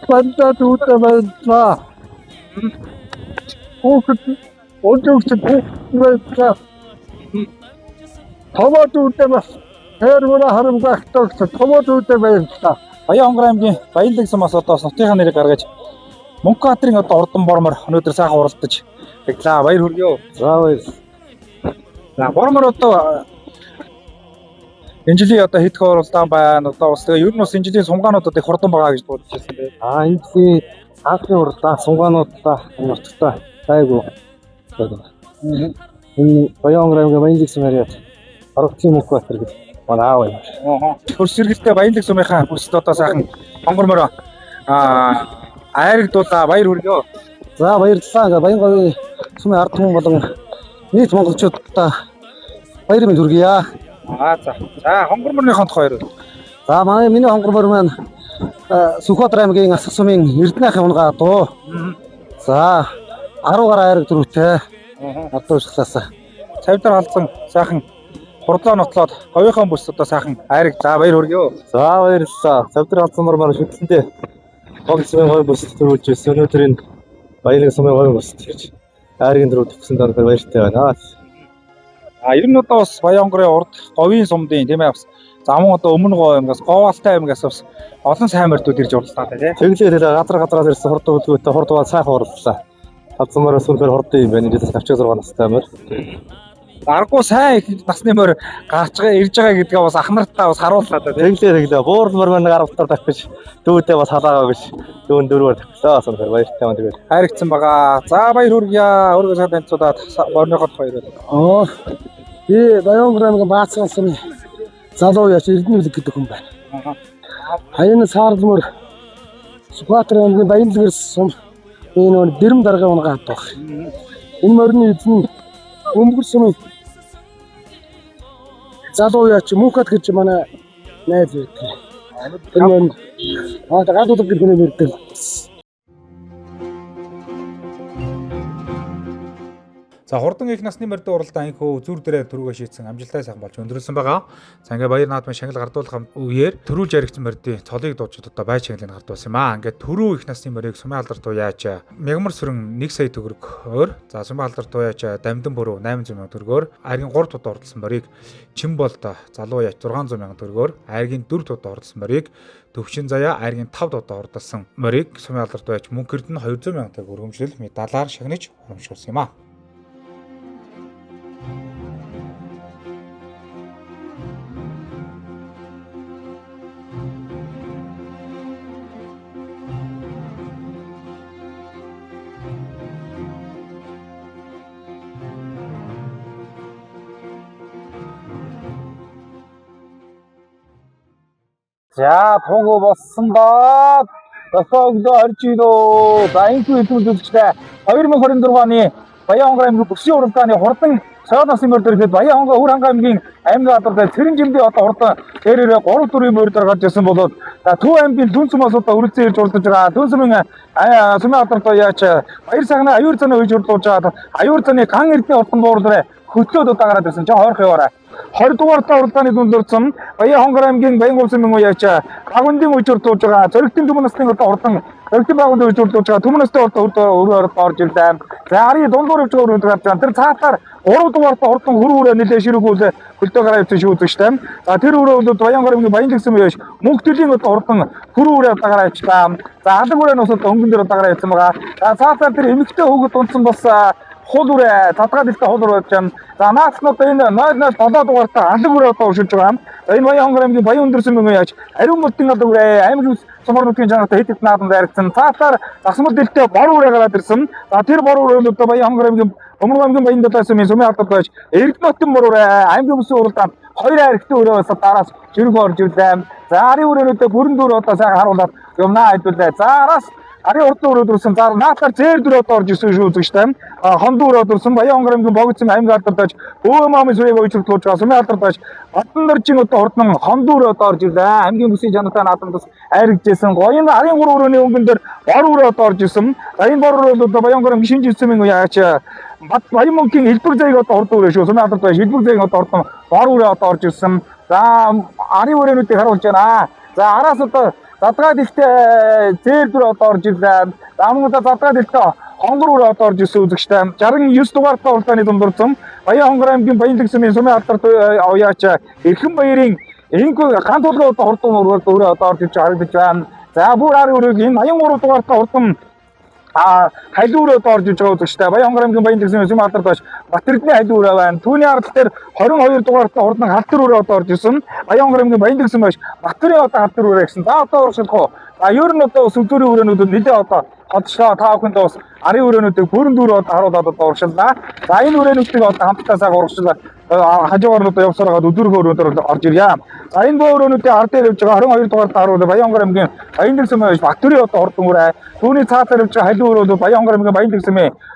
Бандад үүдэ баярлаа. Хүүхэд өдөрсөн хүүхэд баярлаа. Томоод үүдэ бас тэр мөрө харамгахтай гэсэн томоод үүдэ баярлаа. Баян хонгор аймгийн Баянлаг сумаас одоо бас нутгийнхаа нэрийг гаргаж Мөнхбаатарын одоо урдан бормор өнөөдөр сайхан уралдаж баглаа. Баяр хүргэе. За баяр. За бормор одоо энэ жилийн одоо хэд уралдаан байна. Одоо бас тэгээ ер нь бас энэ жилийн сумгаанууд одоо их хурдан байгаа гэж дуудаж байсан бэ. А энэ жилийн анхны уралдаан сумгаануудаа нутагта гайгүй байдаг. Энэ Баян хонгор аймгийн Баян сум харьяат Орогдсон Мөнхбаатар гэж манай аав байна. Хөрс сэргэлтэй Баянлаг сумынхаа бүсд одоо сайхан хонгор мороо айрагдуулаа. Баяр хүргэе. За баярлалаа. Ингээ Баян говийн сумын ард түмэн болон нийт монголчуудаа баяр мэнд хүргье. Аа за. За хонгор морныхон тухай ярив. За манай миний хонгор мөр маань Сүхбаатар аймгийн Асах сумын Эрдэнэхийн унгаа дуу. За 10 гаруй айраг дөрөвтэй. Одоо уушлаасаа. Цавдар халдсан сайхан хурдлаа нотлоод говийнхоо бүс одоо сайхан айраг. За баяр хүргэе. За баярлалаа. Цавдар халдсан мөр маань шүтлэндээ Богд сумын говийн бүст төрүүлж байсан. Өнөөдөр энэ Баян сумын говийн бүст гэж айргийн дөрөв төгсөн дараа баяртай байна. А ер нь одоо бас Баян-Хонгорын урд говийн сумдын тийм бас замун одоо өмнө говь аймгаас Говьалтай аймгаас бас олон сайн морьдууд ирж уралдаа тийм. Тэглээ тэгэл газар газраас ирсэн хурд өвлгөөтэй хурд ба сайхан уралдлаа. Тавцан морь сүнхээр хурдан юм байна. Энэ 56 настай морь. Аргагүй сайн их насны морь гарч байгаа ирж байгаа гэдгээ бас ах нартаа бас харууллаа тийм. Тэглээ тэглээ. Буурал морь маань 10 талаар давхиж дүүдээ бас халаагаа гэж дүүн дөрвөөр давхлаа. Сүнхээр баяртай маань тэгэл. Хайрагдсан байгаа. За баяр хүргье. Өөргөө сайн танилцуулаад борныход хоёр. Аа. Би Баян-Хонгор аймгийн Баацхан сумын залуу яаш Эрдэнэ үлэг гэдэг хүн байна. Хаяны саарл мөр Сүхбаатар аймгийн Баянлэгэр сум энэ нөр дэрэм даргын унгаа хадвах. Энэ морины эзэн Өмгөр сумын залуу яач Мөнхат гэж манай найз байдаг. Тэр морь аа гадуудаг гэх юм ярьдаг. За хурдан их насны морьдын уралдаан энэхүү зүр дээрээ түрүүгээ шийдсэн амжилттай сайхан болж өндөрлсөн байгаа. За ингээ баяр наадмын шагнал гардуулах үеэр төрүүлж яригдсан морьдын цолыг дуудаж одоо бай шагналыг гардуулсан юм аа. Ингээ түрүү их насны морийг сумын алдар туяач мягмар сүрэн 1 сая төгрөгөөр, за сумын алдар туяач дамдын бүрүү 800 сая төгрөгөөр, айргийн 3 удаа оролцсон морийг Чимболд залуу яач 600 сая төгрөгөөр, айргийн 4 удаа оролцсон морийг Төвшин заяа айргийн 5 удаа оролцсон морийг сумын алдар туяач Мөнх Эрдэнэ 200 сая төгрөг өргөмжлөл медалаар шагнаж урамшуулсан юм аа. За тугу болсон доо. Дохоо өглөө орж ирөө. За энэхүү илтгэл үзэгчдээ 2026 оны Баян-Хонгор аймгийн бүсийн уралдааны хурдан сойр насны морь дээр ихэд Баян-Хонгор Өвөр хангай аймгийн аймгийн алдартай Цэрэн жимдээ одоо хурдан дээрээ 3 4-ийн морь дээр гарч ирсэн болоод за Төв аймгийн Дүнсүм бас одоо өрөлдсөн ирж уралдаж байгаа. Дүнсүмийн сумын алдартай яач баяр сайхнаа аюур заны үеж уралдуулж байгаа. Аюур заны ган эрдэнэ хурдан буурлаарэ хөтлөөд одоо гараад ирсэн. Жоо хойрох яваарай. 20 дугаартаа уралдааны дүнд орсон Баян-Хонгор аймгийн Баян-Говьсын мөн яач Гагвандын үеж уралдуулж байгаа. Зоригтын түмэн насны одоо хурдан Зоригтын байгууллагын үеж уралдуулж байгаа. Түмэн насны уралдаа өрөө орж ирлээ. За арын дундуур явж байгаа өрөөнд гарч байгаа. Тэр цаатаар 3 дугаартаа хурдан хөр хүрээ нэлээ ширүүгүүлээ хөлдөө гараа явсан шүү үзэгчтэй. За тэр өрөө бол Баян-Хонгор аймгийн Баян-Лэгсэн үеж мөнх төлийн одоо хурдан хөр хүрээ одоо гараа явчлаа. За алаг хүрээ нь бас одоо өнгөн дээр одоо гараа явсан байгаа. За цаатаар тэр эмэгтэй хүүхэд дунцсан бас хул үрээ татгаа дэлтэй хул үрээ болж байна. За наац нь одоо энэ 007 дугаартаа алаг үрээ одоо уршилж байгаа юм. За энэ Баян-Хонгор аймгийн Баян өндөрсөн мөн яаж ариун модын алаг үрээ аймгийн сумар нутгийн чанартай хэд хэдэн наадам дайрагдсан. Цаатаар засмал дэлтэй бор үрээ гараад ирсэн. За тэр бор үрээ нь одоо Баян-Хонгор аймгийн Өмнө аймгийн Баян далайсан минь сумын алдар байж Эрдэнэтэн бор үрээ аймгийн бүсийн уралдаанд хоёр айрхтын үрээ бас дараас жирэг орж ирлээ. За арын үрээнүүдээ бүрэн дүр одоо сайхан харуулад юмнаа хэдүүлээ. За араас арын урдан өрөөд өрсөн. За наатаар зээр дүр одоо орж ирсэн шүү үзэгчтэй. Хондон өрөөд өрсөн. Баян-Хонгор аймгийн Богдсон аймгийн алдар даж өвөө маамын сүрийг уйжруулж байгаа. Сумын алдар даж Батан доржийн одоо хурдан хондон өрөө одоо орж ирлээ. Аймгийн бүсийн чанартай наадамд бас айрагдчихсэн. Гоён арын гур өрөөний өнгөн дээр бор өрөө одоо орж ирсэн. За энэ бор өрөө одоо Баян-Хонгор аймгийн шинж ирсэн мэн яач Бат Баян мөнхийн элбэг зайг одоо хурдан өрөө шүү. Сумын алдар даж элбэг зайг одоо хурдан бор өрөө одоо орж ирсэн. За арын өрөөнүүдийг харуулж байна. За араас одоо задгаа дэлтэй зээл дүр одоо орж ирлээ. За мөн одоо задгаа дэлтэй хонгор үрээ одоо орж ирсэн үзэгчтэй. 69 дугаартаа уралдааны дунд орсон. Баян-Хонгор аймгийн Баян-Лэгсмийн сумын алдар уяач Эрхэн баярын энэхүү ган тулгын одоо хурдан өрөө одоо орж ирж харагдаж байна. За бүр арын өрөөг энэ 83 дугаартаа хурдан халиу өрөө одоо орж иж байгаа үзэгчтэй. Баян-Хонгор аймгийн Баян-Лэгсмийн сумын алдар доош Бат Эрдэнэ халиу өрөө байна. Түүний ард дээр 22 дугаартаа хурдан халтар өрөө одоо орж ирсэн. Баян-Хонгор аймгийн Баян-Лэгсэн байж Батрын одоо халтар өрөө гэсэн. За одоо урагшлах уу. За ер нь одоо ус өдөрийн өрөөнүүд нэлээ одоо холдчлоо. Та бүхэнд бас арын өрөөнүүдийг бүрэн дүүрээ одоо харуулад одоо урагшлаа. За энэ өрөөнүүдийг одоо хамтдаа сайхан урагшлаа. Хажуугаар нь одоо явсаар байгаад өдөрхөө өрөөнд орж ирье. За энэ бөө өрөөнүүдийн ард дээр явж байгаа 22 дугаар харуулаад Баян-Хонгор аймгийн Баян-Лэгсэн байж Батрын одоо хурдан өрөө. Түүний цаатаар явж байгаа халиу өрөө бол Баян-Хонгор аймгийн Баян-Лэгсэн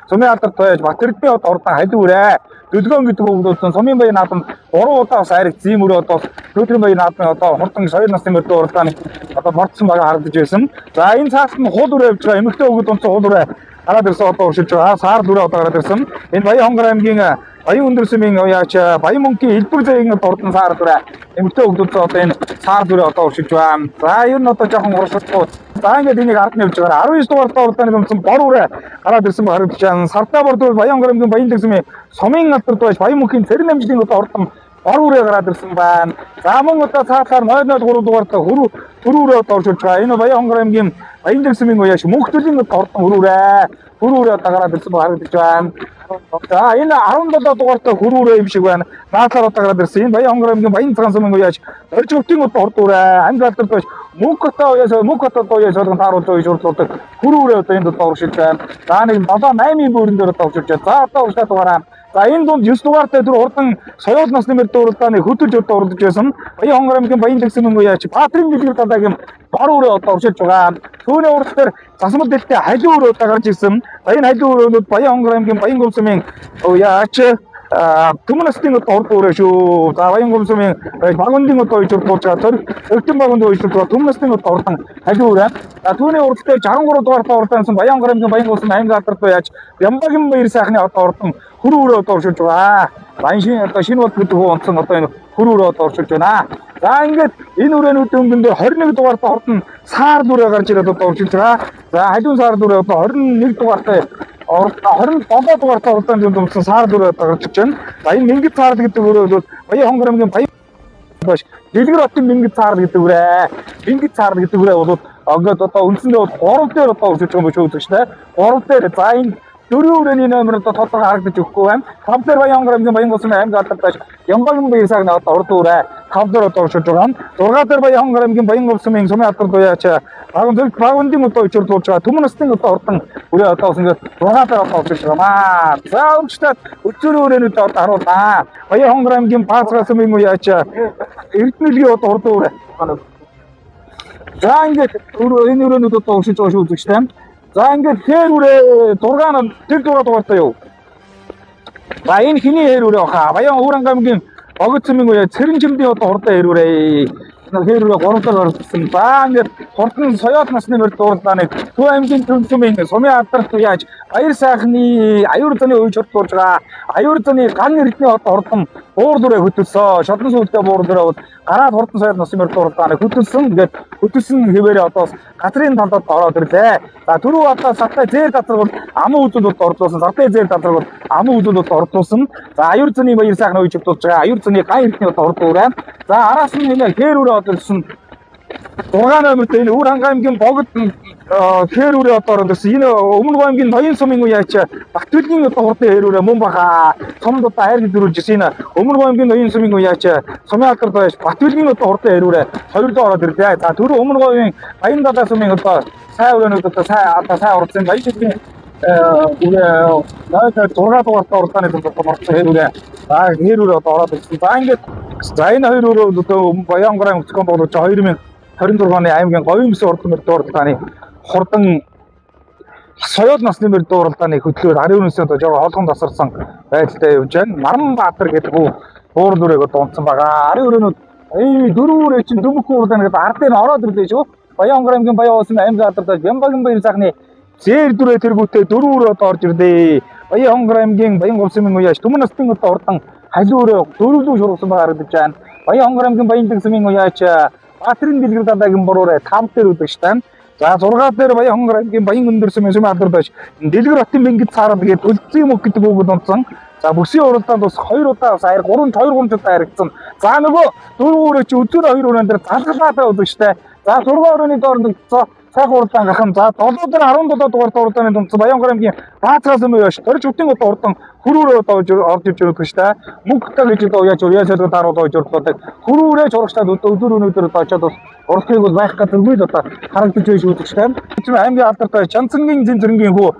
сумын алдар туяаж Бат Эрдэнэ одоо хурдан халиу өрөө. Дөлгөөн гэдэг өгдөлсөн сумын баян наадам 3 удаа бас айрагдсан юм өрөө одоо Төвдрийн баян наадмын одоо хурдан 2 насны мөрдөө уралдааны одоо мордсон байгаа харагдаж байсан. За энэ цааш нь хул өрөө явж байгаа эмэгтэй хүүхэд унтсан хул өрөө гараад ирсэн одоо уршилж байгаа. Саарл өрөө одоо гараад ирсэн. Энэ Баян-Хонгор аймгийн Баян өндөрсмийн уяач Баян мөнхийн элбэг заягийн хурдан саарл өрөө эмэгтэй хүүхдүүд одоо энэ саарл өрөө одоо уршилж байна. За ер нь одоо жоохон уршилтгүй За ингээд энийг ард нь явж байгаа. 19 дугаар уралдааны дүнсэн бор үрээ гараад ирсэн ба харагдаж байна. Сартай бор дүүр Баян аймгийн Баян сумын сумын алдар дууш Баян мөнхийн цэрэн намжлын одоо хурдан бор үрээ гараад ирсэн байна. За мөн одоо цаатлаар 003 дугаартай хөрүү хөрүү үрээ одоо оршуулж байгаа. Энэ Баян хонгор аймгийн Баян сумын уяаш мөнх төлийн одоо хурдан хөрүү үрээ. Хөрүү үрээ одоо гараад ирсэн ба харагдаж байна. За энэ 17 дугаартай хөрүү үрээ юм шиг байна. Наадлаар одоо гараад ирсэн. Энэ Баян хонгор аймгийн Баян цагаан сумын уяаш орж өвтийн одоо хурд үрээ. Аймаг алдар дууш мөнх хотоо уяаш мөнх хотоо уяаш болгон тааруулж уяаш урдлуудаг. Хөрүү үрээ одоо энд одоо оршиж байна. За нэг 7 8-ын бөөрөн дээр одоо оршиж байна. За одоо урьдчилан дугаараа. За энэ дунд 9 дугаартай түр хурдан соёол насны мөрд уралдааны хөдөлж одоо уралдаж байсан. Баян хонгор аймгийн Баян тэгсэн мөнгө яаж Баатрын дэлгэр далайг бор үрээ одоо уршилж байгаа. Түүний урал дээр засмал дэлтэй халиу үрээ одоо гарч ирсэн. За энэ халиу өрөөнүүд Баян хонгор аймгийн Баян говьсумын яач Түмэн насны одоо урд үрээ шүү. За Баян говьсумын багундын одоо үеж урдуулж байгаа. Төр багундын үеж урдуулж байгаа. Түмэн насны одоо урдан халиу үрээ. За түүний урал дээр 63 дугаартай уралдаансан Баян хонгор аймгийн Баян говьсумын аймаг алдарт яаж Ямбагийн баяр сайхны одоо урдан хөрөө өрөө одоо уршилж байгаа. За энэ шинэ одоо шинэ бол гэдэг хүү онцон одоо энэ хөрөө өрөө одоо уршилж байна. За ингээд энэ өрөөнүүдийн өмнө дээр 21 дугаартай хурдан саар дүрээ гарч ирээд одоо уршилж байгаа. За халиун саар дүрээ одоо 21 дугаартай 27 дугаартай уралдаан зүүн дүмсэн саар дүрээ одоо гарч ирж байна. За энэ Мингэд саар гэдэг өрөө бол Баян хонгор аймгийн Баян баш Дэлгэр хотын Мингэд саар гэдэг үрээ. Мингэд саар гэдэг үрээ бол ингээд одоо үндсэндээ бол 3 дээр одоо уршилж байгаа юм биш үү үзэгч тэ. 3 дээр за энэ дөрвөн өрөөний номер одоо тодорхой харагдаж өгөхгүй байна. 5 дээр Баян хонгор аймгийн Баян голсон аймаг алдартай Ямбагийн баяр сайг одоо урд үрээ 5 дээр одоо уршилж байгаа. 6 дээр Баян хонгор аймгийн Баян голсон сумын алдар дуяач баган зөв багундын одоо учирлуулж байгаа. Түмэн насны одоо урдан үрээ одоо бас ингээд 6 дээр одоо уршилж байгаа. За өөрчлөлт өчүүрийн өрөөнүүд одоо харуулнаа. Баян хонгор аймгийн Баазгаа сумын уяач Эрдэнэлгийн одоо урд үрээ. За ингээд энэ өрөөнүүд одоо уршилж байгаа шүү үзэгчтэй. За ингээд хээр үрээ 6 тэр 6 дугаартай юу. За энэ хиний хээр үрээ баха. Баян Өвөр аймгийн Богд сумын үе Цэрэн чимдийн одоо хурдан хээр үрээ. Энэ хээр үрээ 3 дахь орсон. За ингээд хурдан соёол насны мөрд дуурдааныг Төв аймгийн Төв сумын сумын алдарт яаж баяр сайхны аюур заны үе чурдуулж байгаа. Аюур заны ган эрдний одоо хурдан буур дүрээ хөтөлсөө. Шодлон сүүлдээ буур дүрээ бол гараад хурдан соёол насны мөрд дуурдааныг хөтөлсөн. Ингээд хөтөлсөн хэвээрээ одоо бас газрын талд ороод ирлээ. За түрүү одоо сартай зээр газар бол аман үзүүлэлт ордлуулсан. Сартай зээр газар бол аман үзүүлэлт ордлуулсан. За аюур заны баяр сайхны үе чурдуулж байгаа. Аюур заны ган эрдний одоо хурдан үрээ. За араас нь энэ хээр үрээ одоо ирсэн. 6 номерт энэ Өвөр хангай аймгийн Богд хээр үрээ одоо ороод ирсэн. Энэ Өмнө аймгийн Ноён сумын үеач Батүлгийн одоо хурдан хээр үрээ мөн баха. Сумд одоо хайр зөрүүлж ирсэн. Энэ Өмнө аймгийн Ноён сумын үеач сумын алдар доош Батүлгийн одоо хурдан хээр үрээ хоёр доо ороод ирлээ. За түрүү Өмнө аймгийн Баян далай сумын одоо сайн өрөөнүүд одоо сайн урдсан. Баян шилгийн үрээ 0 6 дугаартай уралдааны дунд одоо орсон хээр үрээ. За хээр үрээ одоо ороод ирсэн. За ингээд за энэ хоёр өрөө одоо Баян гарын зохион байгуулж 2026 оны аймгийн говийн бүсийн урдан мөрд уралдааны хурдан соёол насны мөрд уралдааны хөдлөөр арын үнсээ одоо жоо холгон тасарсан байдалтай явж байна. Наран Баатар гэдэг бүү буур дүрээг одоо унтсан байгаа. Арын өрөөнүүд дөрөв өрөө чинь дүмхүү уралдаан гэдэг ардын ороод ирлээ шүү. Баян хонгор аймгийн Баян уулсын аймаг алдартай Бямбагийн баяр сайхны зээр дүрээ тэргүүтээ дөрөв өрөө одоо орж ирлээ. Баян хонгор аймгийн Баян говьсын уяаш түмэн насны одоо урдан халиу өрөө дөрөвлүү шургасан байгаа харагдаж байна. Баян хонгор аймгийн Баян дэгсмийн уяач Баатрын дэлгэр далайгийн буруурэ 5 дээр үдэгч тань. За 6 дээр Баян хонгор аймгийн Баян өндөр сумын сумын алдар байж Дэлгэр хотын Бэнгэд цаарал гээд төлцсөн мөг гэдэг үгэд унтсан. За бүсийн уралдаанд бас 2 удаа бас аяр 3 2 3 удаа харагдсан. За нөгөө дөрөв өрөө чи өдөр 2 өрөөн дээр залгалаа үзэгчтэй. За 6 өрөөний доор нэг сайхан уралдаан гарах юм. За 7 дээр 17 дугаар уралдааны дунд Баян хонгор аймгийн Баазраас юм яаш торж үтэн одоо урдан хөрөөрөө одоо орж ирж байгаа гэж та. Мөнгөтэй гэж одоо яаж яаж солиод дарууд ойж урдлаадаг. Хөрөөрөө чурагчтаад өдөр өнөөдөр одоо очиод бас уралдахыг бол байх газаргүй л одоо харагдаж байж үзэж та. Тийм аймгийн алдартай Чанцангийн зэнцэрнгийн хүү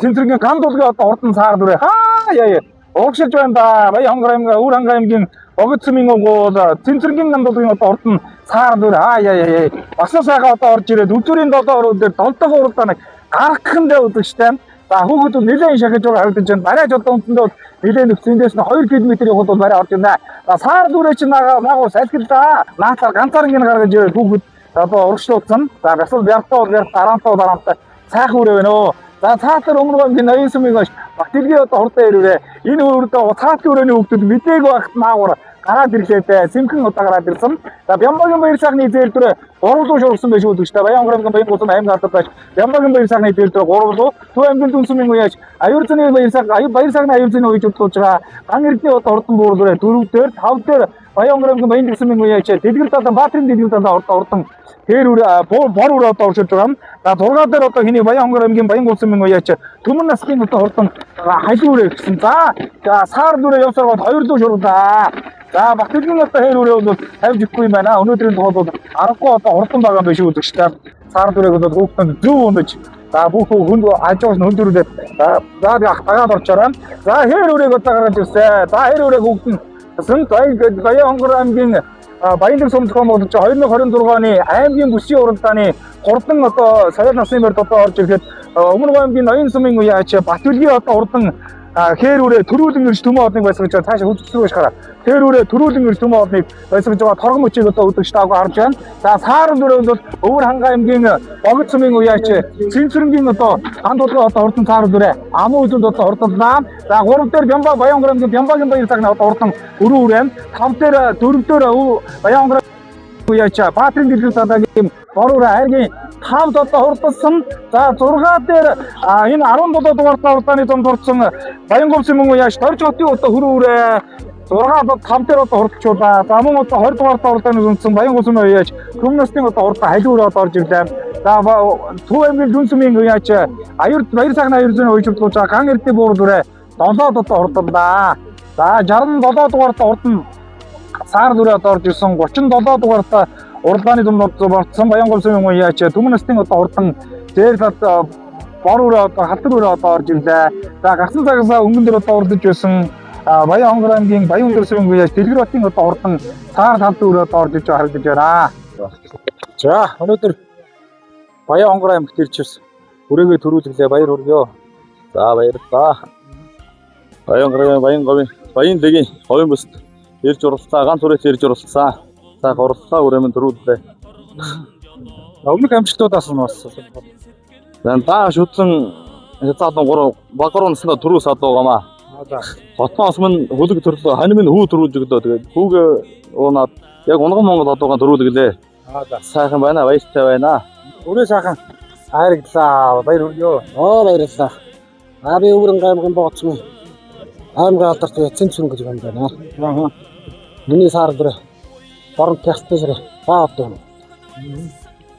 зэнцэрнгийн ган дулгийн одоо хурдан саар дүрээ. Хаа яа яа. Угшилж байна да. Баян хонгор аймгийн Өвөр хангай аймгийн Богд сумын угуул зэнцэрнгийн ган дулгийн одоо хурдан саар дүрээ. Аа яа яа. Бас сайхан одоо орж ирээд өдөрийн 7 өрөө дээр 7 дахь уралдааныг гаргах нь үзэгчтэй. За хүүхдүүд нэлээд шахаж байгаа харагдаж байна. Барайж одоо үндсэндээ бол нэлээд нөхцөн дээс нь 2 км явахад бол барай орж ирнэ. За саар дүрээ чинь наагур салхилаа. Наатаар ганцаар ингэ гаргаж ирээд хүүхдүүд одоо урагшлуулсан. За бясал бяртаа бол бярт араантаа бол араантаа сайхан үрээ байна өө. За цаатар өмнө гомгийн ноён сумыг хойш Батэлгийн одоо хурдан ирвэ. Энэ үрдээ цаатын өрөөний хүүхдүүд мдээгүй байхад наагур Гараад ирлээ. Сэмхэн одоо гараад ирсэн. За Бямбагийн баяр сайхны зээл дээр 3 руу шуурсан байж үзэгчтэй. Баян хонгор аймгийн Баян гусан аймаг алдар байж Бямбагийн баяр сайхны зээл дээр 3 руу Төв аймгийн Дүнсүмийн үеэж Аюур зэний баяр сайх аюу баяр сайхны аюур зэний үеж удуулж байгаа. Ган эрдний одоо ордон буурлаа 4 дээр 5 дээр Баян хонгор аймгийн Баян Дүнсүмийн үеэж Дэлгэр далан Баатрын Дэлгэр далан ордон ордон тэр үр бор үр одоо оршиж байгаа юм. За 6 дээр одоо хиний Баян хонгор аймгийн Баян гусан үеэж Төмөр насны одоо ордон халиу үрээ гэсэн. За саар дүрээ явсаар гол 2 руу шурлаа. За Батүлгийн одоо хэр үрээ бол тавьж өгөхгүй юм байна. Өнөөдрийн тухайд бол аргагүй одоо хурдан байгаа юм биш үзэгчтэй. Саар дүрээг бол хүүхдэн зөв өндөж. За бүх хүнд хажуус нь хөндөрүүлээд за дагаад орчоорой. За хэр үрээг одоо гаргаж ирсэн. За хэр үрээг хүүхдэн гэсэн Баян хонгор аймгийн Баяндаг сум зохион байгуулж 2026 оны аймгийн бүсийн уралдааны хурдан одоо соёл насны мөрд одоо орж ирэхэд Өмнө аймгийн ноён сумын үеач Батүлгийн одоо хурдан хээр үрээ төрүүлэн ирж төмөн одныг байсгаж байгаа цаашаа хөдөлгөж байж хараа. Тэр үрээ төрүүлэн ирж төмөн одныг байсгаж байгаа торгон мөчийг одоо өдөгч таагүй харж байна. За сааран дүрээ бол Өвөр ханга аймгийн Богд сумын үеач Цэнцэрэнгийн одоо хан тулгын одоо хурдан сааран дүрээ амуу үзэнд одоо хурданлаа. За 3 дээр Бямба Баян хонгор аймгийн Бямбагийн баяр цагны одоо хурдан өрөө үрээ 5 дээр 4 дээр Баян хонгор үеач Баатрын дэлгэр задагийн боруур хайргийн 5 одоо хурдсан. За 6 дээр энэ 17 дугаар урдааны зам дурдсан Баянгов Сэмэн уяаш Дорж хотын одоо хөрөө үрээ 6 одоо 5 дээр одоо хурдчуулаа. За мөн одоо 20 дугаар урдааны замдсан Баянгов Сэмэн уяаш Төмнөсний одоо хурдан халиу үрээ одоо орж ирлээ. За Төв аймгийн Дүнсүмийн уяаш аюур баяр сайхны аюур зүйн уйжуулж байгаа Ган эрдний буурал үрээ 7 одоо хурданлаа. За 67 дугаар хурдан саар дүрээ одоо орж ирсэн 37 дугаарт уралдааны зам борцсон Баянгол сумын үеач Түмэн насны одоо хурдан зээл одоо бор үрээ одоо халтар үрээ одоо орж ирлээ. За гарсан цагаас өнгөн дээр одоо урдж байсан Баян хонгор аймгийн Баян өндөр сумын үеач Дэлгэр хотын одоо хурдан саар халтар үрээ одоо орж иж байгаа харагдаж байна. За өнөөдөр Баян хонгор аймагт ирж ирсэн. Үрээгээ төрүүлглээ баяр хүргье. За баярлалаа. Баян гарын Баян говийн Баян лигийн говийн бүст ирж уралцаа, ганц үрээс ирж уралцсан. За гурлаа үрээ минь төрүүллээ. Өмнөх амжилтуудаас нь бас За даа шүтлэн хязгаарлан 3 баг 3 насндаа төрүү сад байгаамаа. За Хотноос минь хөлөг төрлөө, хонь минь хүү төрүүлж өглөө. Тэгээд хүүгээ уунаад яг унган Монгол одоогоо төрүүлглээ. За Сайхан байна, баяртай байна. Өрөө сайхан хайрглаа. Баяр хүргье. Оо баярлалаа. Аа би Өвөр аймгийн бооцсон. Аймгийн алдарт Цэнцүрэн гэж юм байна. Аа. Миний сар дээр борон тястэр баа одоо.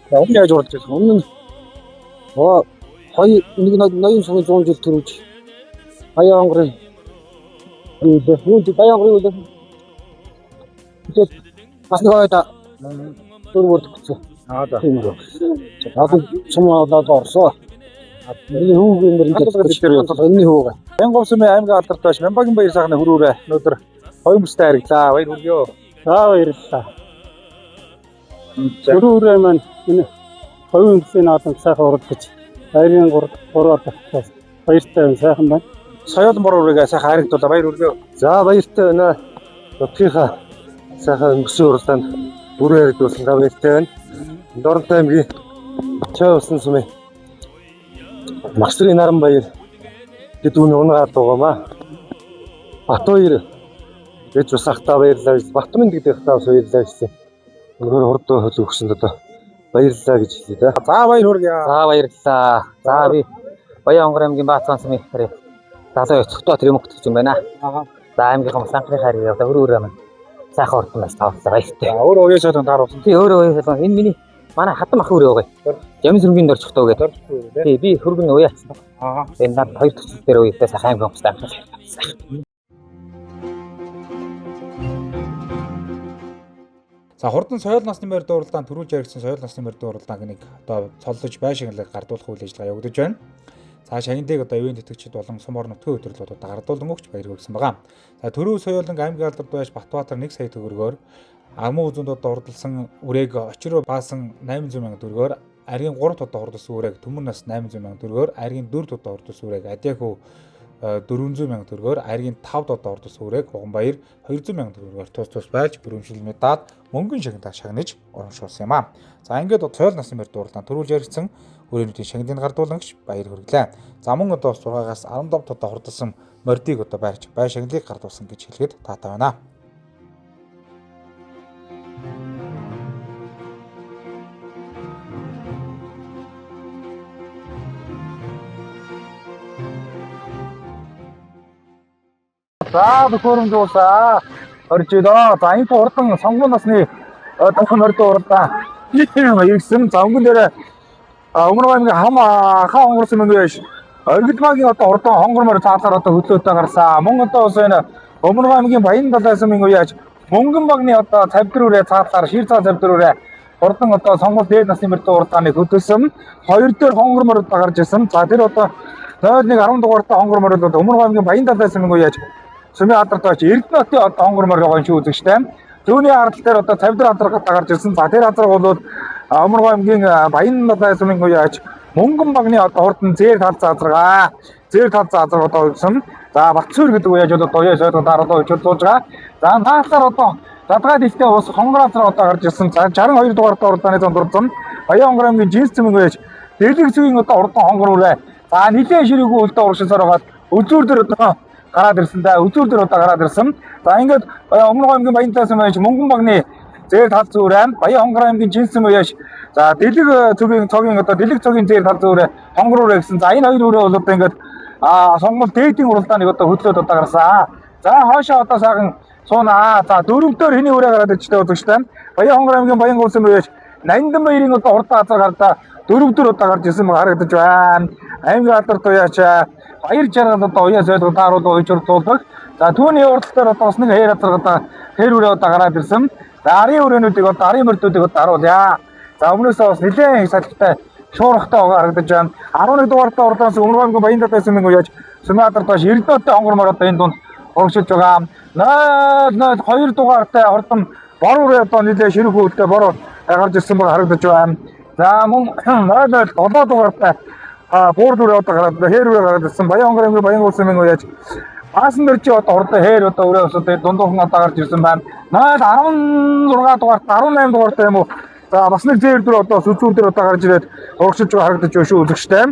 За өмнө яаж уралдаж байсан? Өмнө нь оо хоёр нэг ноён сумын 100 жил төрүүлж Баян хонгорын үлээ. Юунд Баян хонгорын үлээ. Тэгээд бас нэг ойд дөрвөр төгсөн. Аа за. Тийм үү. Одоо сум болоод орсоо. Миний хүүгийн мөрөнд энэ хүүгээ. Баянгов сумын аймгийн алдарт байж Мямбагийн баяр сайхны хөрөөрэ өнөөдөр хоёр бүстэй харагдлаа. Баяр хүргье. За баярлалаа. Өрөө үрээ маань энэ хувийн бүсийн наадамд сайхан уралдаж баярын 3-аар давтаас баяртай байна, сайхан байна. Соёол бор үрээгээ сайхан харагдуулаа. Баяр хүргье. За баяртай байна. Нутгийнхаа сайхан өнгөрсөн уралдаанд бүрэн яригдуулсан баяртай байна. Доронтой аймгийн Чай усан сумын Магсрын наран баяр гэдэг үний унгаад байгаамаа. Батбаяр гэж усахтаа баярлалаа гэж Батмын гэдэг хатаа бас баярлалаа гэсэн. Өнөөр хурд хөл өгсөнд одоо баярлалаа гэж хэлье да. За баяр хүргье. За баярлалаа. За би Баян хонгор аймгийн Баацхан сумын хэрэг залуу өцөгтөө трэмэгт гэж юм байна. За аймгийнхаа бас анхны хайр яваа өрөө өрөө маань сайхан ордон бас тавлаа баяртай. За өөрөө уяа шалган тааруулсан. Тий өөрөө уяа шалган энэ миний манай хатан ах өрөө байгаа. Ямин сүргийн доржихтоо гэдэг. Тий би хөргөн уяацсан. Аа. Энэ над хоёр төсөл дээр уяатай сайхан аймгийн бас анхны хайр тавлаа. За хурдан соёл насны морь дууралдаан төрүүлж яригдсан соёл насны морь дууралдаанг нэг одоо цоллож байшинглаг гардуулах үйл ажиллагаа явагдаж байна. За шагналыг одоо ивэн тэтгэгчид болон сум ор нутгийн өдөрлүүд одоо гардуулан өгч баяр хүргэсэн байгаа. За төрөв соёлон аймгийн алдарт байж Батбаатар 1 сая төгрөгөөр амуу үзэнд одоо урдалсан үрээг очир баасан 800 сая төгрөгөөр аргийн 3 удаа хурдсан үрээг төмөр нас 800 сая төгрөгөөр аргийн 4 удаа хурдсан үрээг адиахүү 400 сая төгрөгөөр аргийн 5 удаа хурдсан үрээг Хуганбаяр 200 сая төгрөгөөр тус тус байж бүрэмжил медаль мөнгөн шагналаа шагнаж урамшуулсан юм а. За ингээд соёл насны морь дууралдаан төрүүлж яригдсан өрөөнүүдийн шагналыг гардуулангч баяр хүргэлээ. За мөн одоо 6-аас 17 удаа хурдсан мордыг одоо байрч бай шагналыг гардуулсан гэж хэлэхэд таатай байна. За төхөөрөмж уусаа орж илээ. За энэ хурдан сонгон насны тонхон мордон уралдаа ирсэн. За өнгөн дээр Өмнө аймгийн хам хаан хонгорсон мөнгө биш. Оргилмаагийн одоо хурдан хонгормоор цаатлаар одоо хөдлөөтэй гарсан. Мөн одоо бас энэ Өмнө аймгийн Баян далайсан мөнгө яаж мөнгөн багны одоо тавдир үрээ цаатлаар шир цаа тавдир үрээ хурдан одоо сонгол дээд насны мөрдөө уралдааныг хөдөлсөн. Хоёр дээр хонгормоор одоо гарч ирсэн. За тэр одоо 01 10 дугаартай хонгормоор бол Өмнө аймгийн Баян далайсан мөнгө яаж Сүмийн алдарт байж Эрдэнэтийн одоо хонгормоор байгаа юм шиг үзэгчтэй. Зүүнний ардл дээр одоо тавдир азар гарч ирсэн. За тэр азар бол Өмнө аймгийн Баян далай сумын үеач Мөнгөн багны одоо хурдан зээр тал заазаргаа. Зээр тал заазарга одоо өгсөн. За Батсуур гэдэг үеач одоо уяа сойдон дараа одоо учруулж байгаа. За нааслаар одоо задгаа дэлтэй ус хонгор азар одоо гарч ирсэн. За 62 дугаар уралдааны зам дурдсан. Баян хонгор аймгийн жинс цэмэн үеач Дэлэг зүгийн одоо хурдан хонгор үрээ. За нилээн ширээгүй үлдээ урагшсаар байгаад өзүүр дээр одоо гараад ирсэн да. Өзүүр дээр одоо гараад ирсэн. За ингээд Өмнө аймгийн Баян тайсан байж Мөнгөн багны зээр тал зүрээ Баян хонгор аймгийн жинсэн үеаш за дэлэг цөгийн цогийн одоо дэлэг цогийн зээр тал зүрээ хонгор үрээ гэсэн. За энэ хоёр үрээ бол одоо ингээд сонгол дээдийн уралдааныг одоо хөдлөөд одоо гарсан. За хоошоо одоо сайхан суунаа. За дөрөвдөр хэний үрээ гараад ичтэй үзэгчтэй. Баян хонгор аймгийн Баян гулсан үеаш Нандан баярын одоо хурдан азар гардаа дөрөвдөр одоо гарч ирсэн харагдаж байна. Аймгийн алдар туяач баяр жаргал одоо уяа сойдго тааруулах уйж урдуулдаг. За түүний урдтал дээр одоо бас нэг хэр азар одоо хэр үрээ одоо гараад ирсэн. За арын үрээнүүдийг одоо арын мөрдүүдийг одоо харуулъя. За өмнөөсөө бас нэлээд их салхитай шуурхтай байгаа харагдаж байна. 11 дугаартай урдаанс Өмнө аймгийн Баян далайсан мөнгө яаж Сүмийн алдар доош Эрдэнэттэй хонгормоор одоо энэ дунд урагшилж байгаа. 0 0 2 дугаартай хурдан бор үрээ одоо нэлээд ширүүх өлтөө бор гарч ирсэн байгаа харагдаж байна. За мөн 0 0 7 дугаартай буур үрээ одоо гараад хээр үрээ гараад ирсэн. Баян хонгор аймгийн Баян улсын мөнгө яаж Баасан дөржи одоо хурдан хээр одоо үрээ бас одоо дундуухан одоо гарч ирсэн байна. 0 16 дугаартай 18 дугаартай юм уу? За бас нэг зээр дүр одоо сүзүүр дээр одоо гарч ирээд урагшилж байгаа харагдаж байна шүү үзэгчтэй.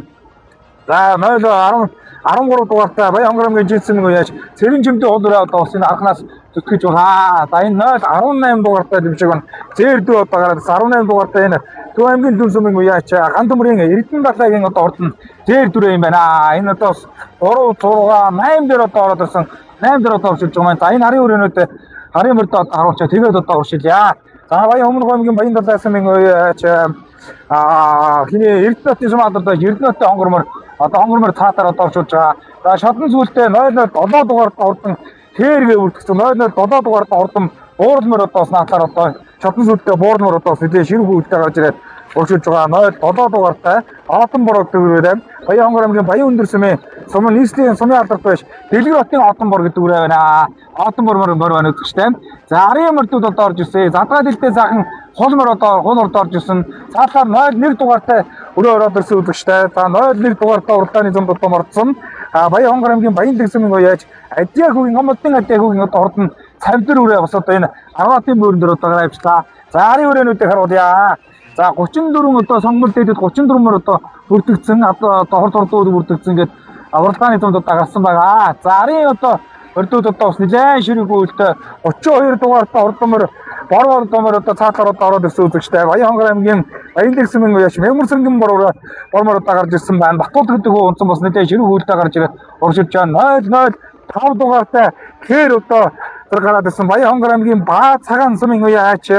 За 0 10 13 дугаартай Баян хонгор аймгийн жинсэн мөнгө яаж Цэрэн жимдээ хол үрээ одоо бас энэ арханаас зүтгэж байгаа. За энэ 0 18 дугаартай юм шиг байна. Зээр дүр одоо гараад 18 дугаартай энэ Төв аймгийн дүн сумын үеач ган төмрийн Эрдэнэ далайгийн одоо ордон зээр дүрээ юм байна. Энэ одоо бас 3 6 8 дээр одоо ороод ирсэн. 8 дээр одоо оршилж байгаа юм. За энэ харын өрөөнүүд харын мөрдөө одоо харуулчаа тэгээд одоо уршилъя. За Баян Өмнө аймгийн Баян далай сумын үеач хиний Эрдэнэтийн сум алдар Эрдэнэтийн хонгормор одоо хонгормор цаатаар одоо оршуулж байгаа. За шодон зүйлтэй 0 0 7 дугаар ордон тэргээ бүртгэсэн 0 0 7 дугаар ордон буурлмор одоо бас наатаар одоо шодон зүйлтэй буурлмор одоо бас нэлээд ширүүх үүдтэй гарч ирээд уршилж байгаа. 0 7 дугаартай Отон бор гэдэг үрээ байна. Баян хонгор аймгийн Баян өндөр сумын сум нийслэлийн сумын алдарт байж Дэлгэр хотын Отон бор гэдэг үрээ байна. Отон бор мор мор байна үзэгчтэй. За арын мөрдүүд одоо орж ирсэн. Задгаа дэлтэй сайхан хул мор одоо хул орд орж ирсэн. Цаатлаар 0 1 дугаартай өрөө ороод ирсэн үзэгчтэй. За 0 1 дугаартай уралдааны зам одоо мордсон. Баян хонгор аймгийн Баян дэгсэмэн уяаж Адиахүгийн гомодын Адиахүгийн одоо ордон цавдэр үрээ бас одоо энэ аргаатын бөөрн дээр одоо гараа авчлаа. За арын өрөөнүүдийг харуулъя. За 34 одоо сонгол дээдэд 34 мөр одоо бүртгэгдсэн одоо хурд хурдууд бүртгэгдсэн гээд уралдааны замд одоо гарсан байгаа. За арын одоо мөрдүүд одоо бас нэлээд ширүүг үйлтэй 32 дугаартай хурдан мөр бор бор домор одоо цаатлаар одоо ороод ирсэн үзэгчтэй. Баян хонгор аймгийн Баян дэгсэмэн уяаш Мягмар сэргэн бор бор мөр одоо гарч ирсэн байна. Батуул гэдэг хүн унцсан бас нэлээд ширүүг үйлтэй гарч ирээд уршилж байгаа. 0 0 5 дугаартай хэр одоо тэр гараад ирсэн. Баян хонгор аймгийн Баа цагаан сумын уяач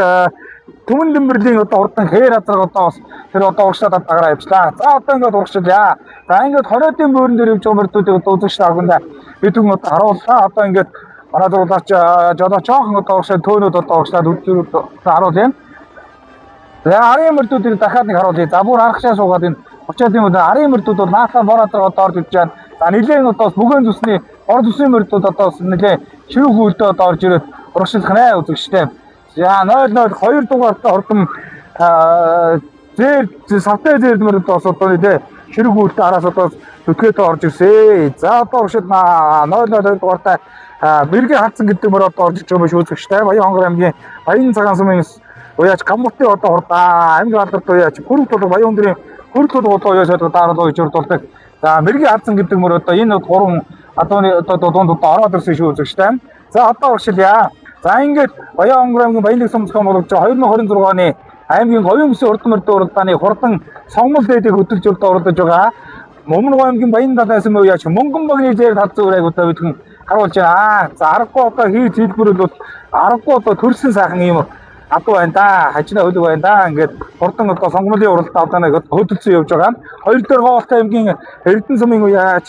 Түмэн дэмбэрлийн одоо хурдан хээр азарга одоо бас тэр одоо урагшлаад гараа явчлаа. За одоо ингээд урагшлаа. За ингээд 20-ын бөөрн дээр явж байгаа мөрдүүдийг одоо үзэгч та бүхэндээ бид хүн одоо харууллаа. Одоо ингээд манай зурлаач жолоо жоохон одоо урагшлаад төөнүүд одоо урагшлаад үзүүрүүд харуулъя. За арын мөрдүүдийг дахиад нэг харуулъя. За бүр харахшаа суугаад энэ 30-аад юм уу арын мөрдүүд бол наахлаа бор азарга одоо орж ирж байна. За нэлээд одоо бас бүгээн зүсний ор зүсний мөрдүүд одоо бас нэлээд ширүүх үлдээ одоо орж ирээд урагшлах нэ үзэгчтэй. За 0 0 2 дугаартай хурдан зээр савтай зээр мөрөд бас одоо нэлээ ширүүх үлдээ араас одоо зүтгээтэй орж ирсэн. За одоо урагшилнаа 0 0 2 дугаартай мэрэгэн хатсан гэдэг мөр одоо орж иж байгаа юм шиг үзэгчтэй. Баян хонгор аймгийн Баян цагаан сумын уяач гамбуртын одоо хурдаа аймгийн алдарт уяач хөрөг тулга Баян өндрийн хөрөг тулга одоо уяач одоо daarал уяж урдуулдаг. За мэрэгэн хатсан гэдэг мөр одоо энэ гурван адууны одоо дунд одоо ороод ирсэн шүү үзэгчтэй. За одоо урагшилъя. За ингээд Баян хонгор аймгийн Баян сум зохион байгуулж байгаа 2026 оны аймгийн говийн бүсийн урд мөрдөө уралдааны хурдан сонгол дээдийг хөдөлж урдаа уралдаж байгаа. Өмнө аймгийн Баян далайсан мөн яач мөнгөн багны зээр тал зүрэг удаа бидхэн Харуулж байна. За аргагүй одоо хийж хэлбэр бол аргагүй одоо төрсэн сайхан юм адуу байна да. Хажина хөлөг байна да. Ингээд хурдан одоо сонгомлын уралдаа одоо нэг хөдөлсөн явж байгаа. Хоёр дээр Гоолтай аймгийн Эрдэнэ сумын үеач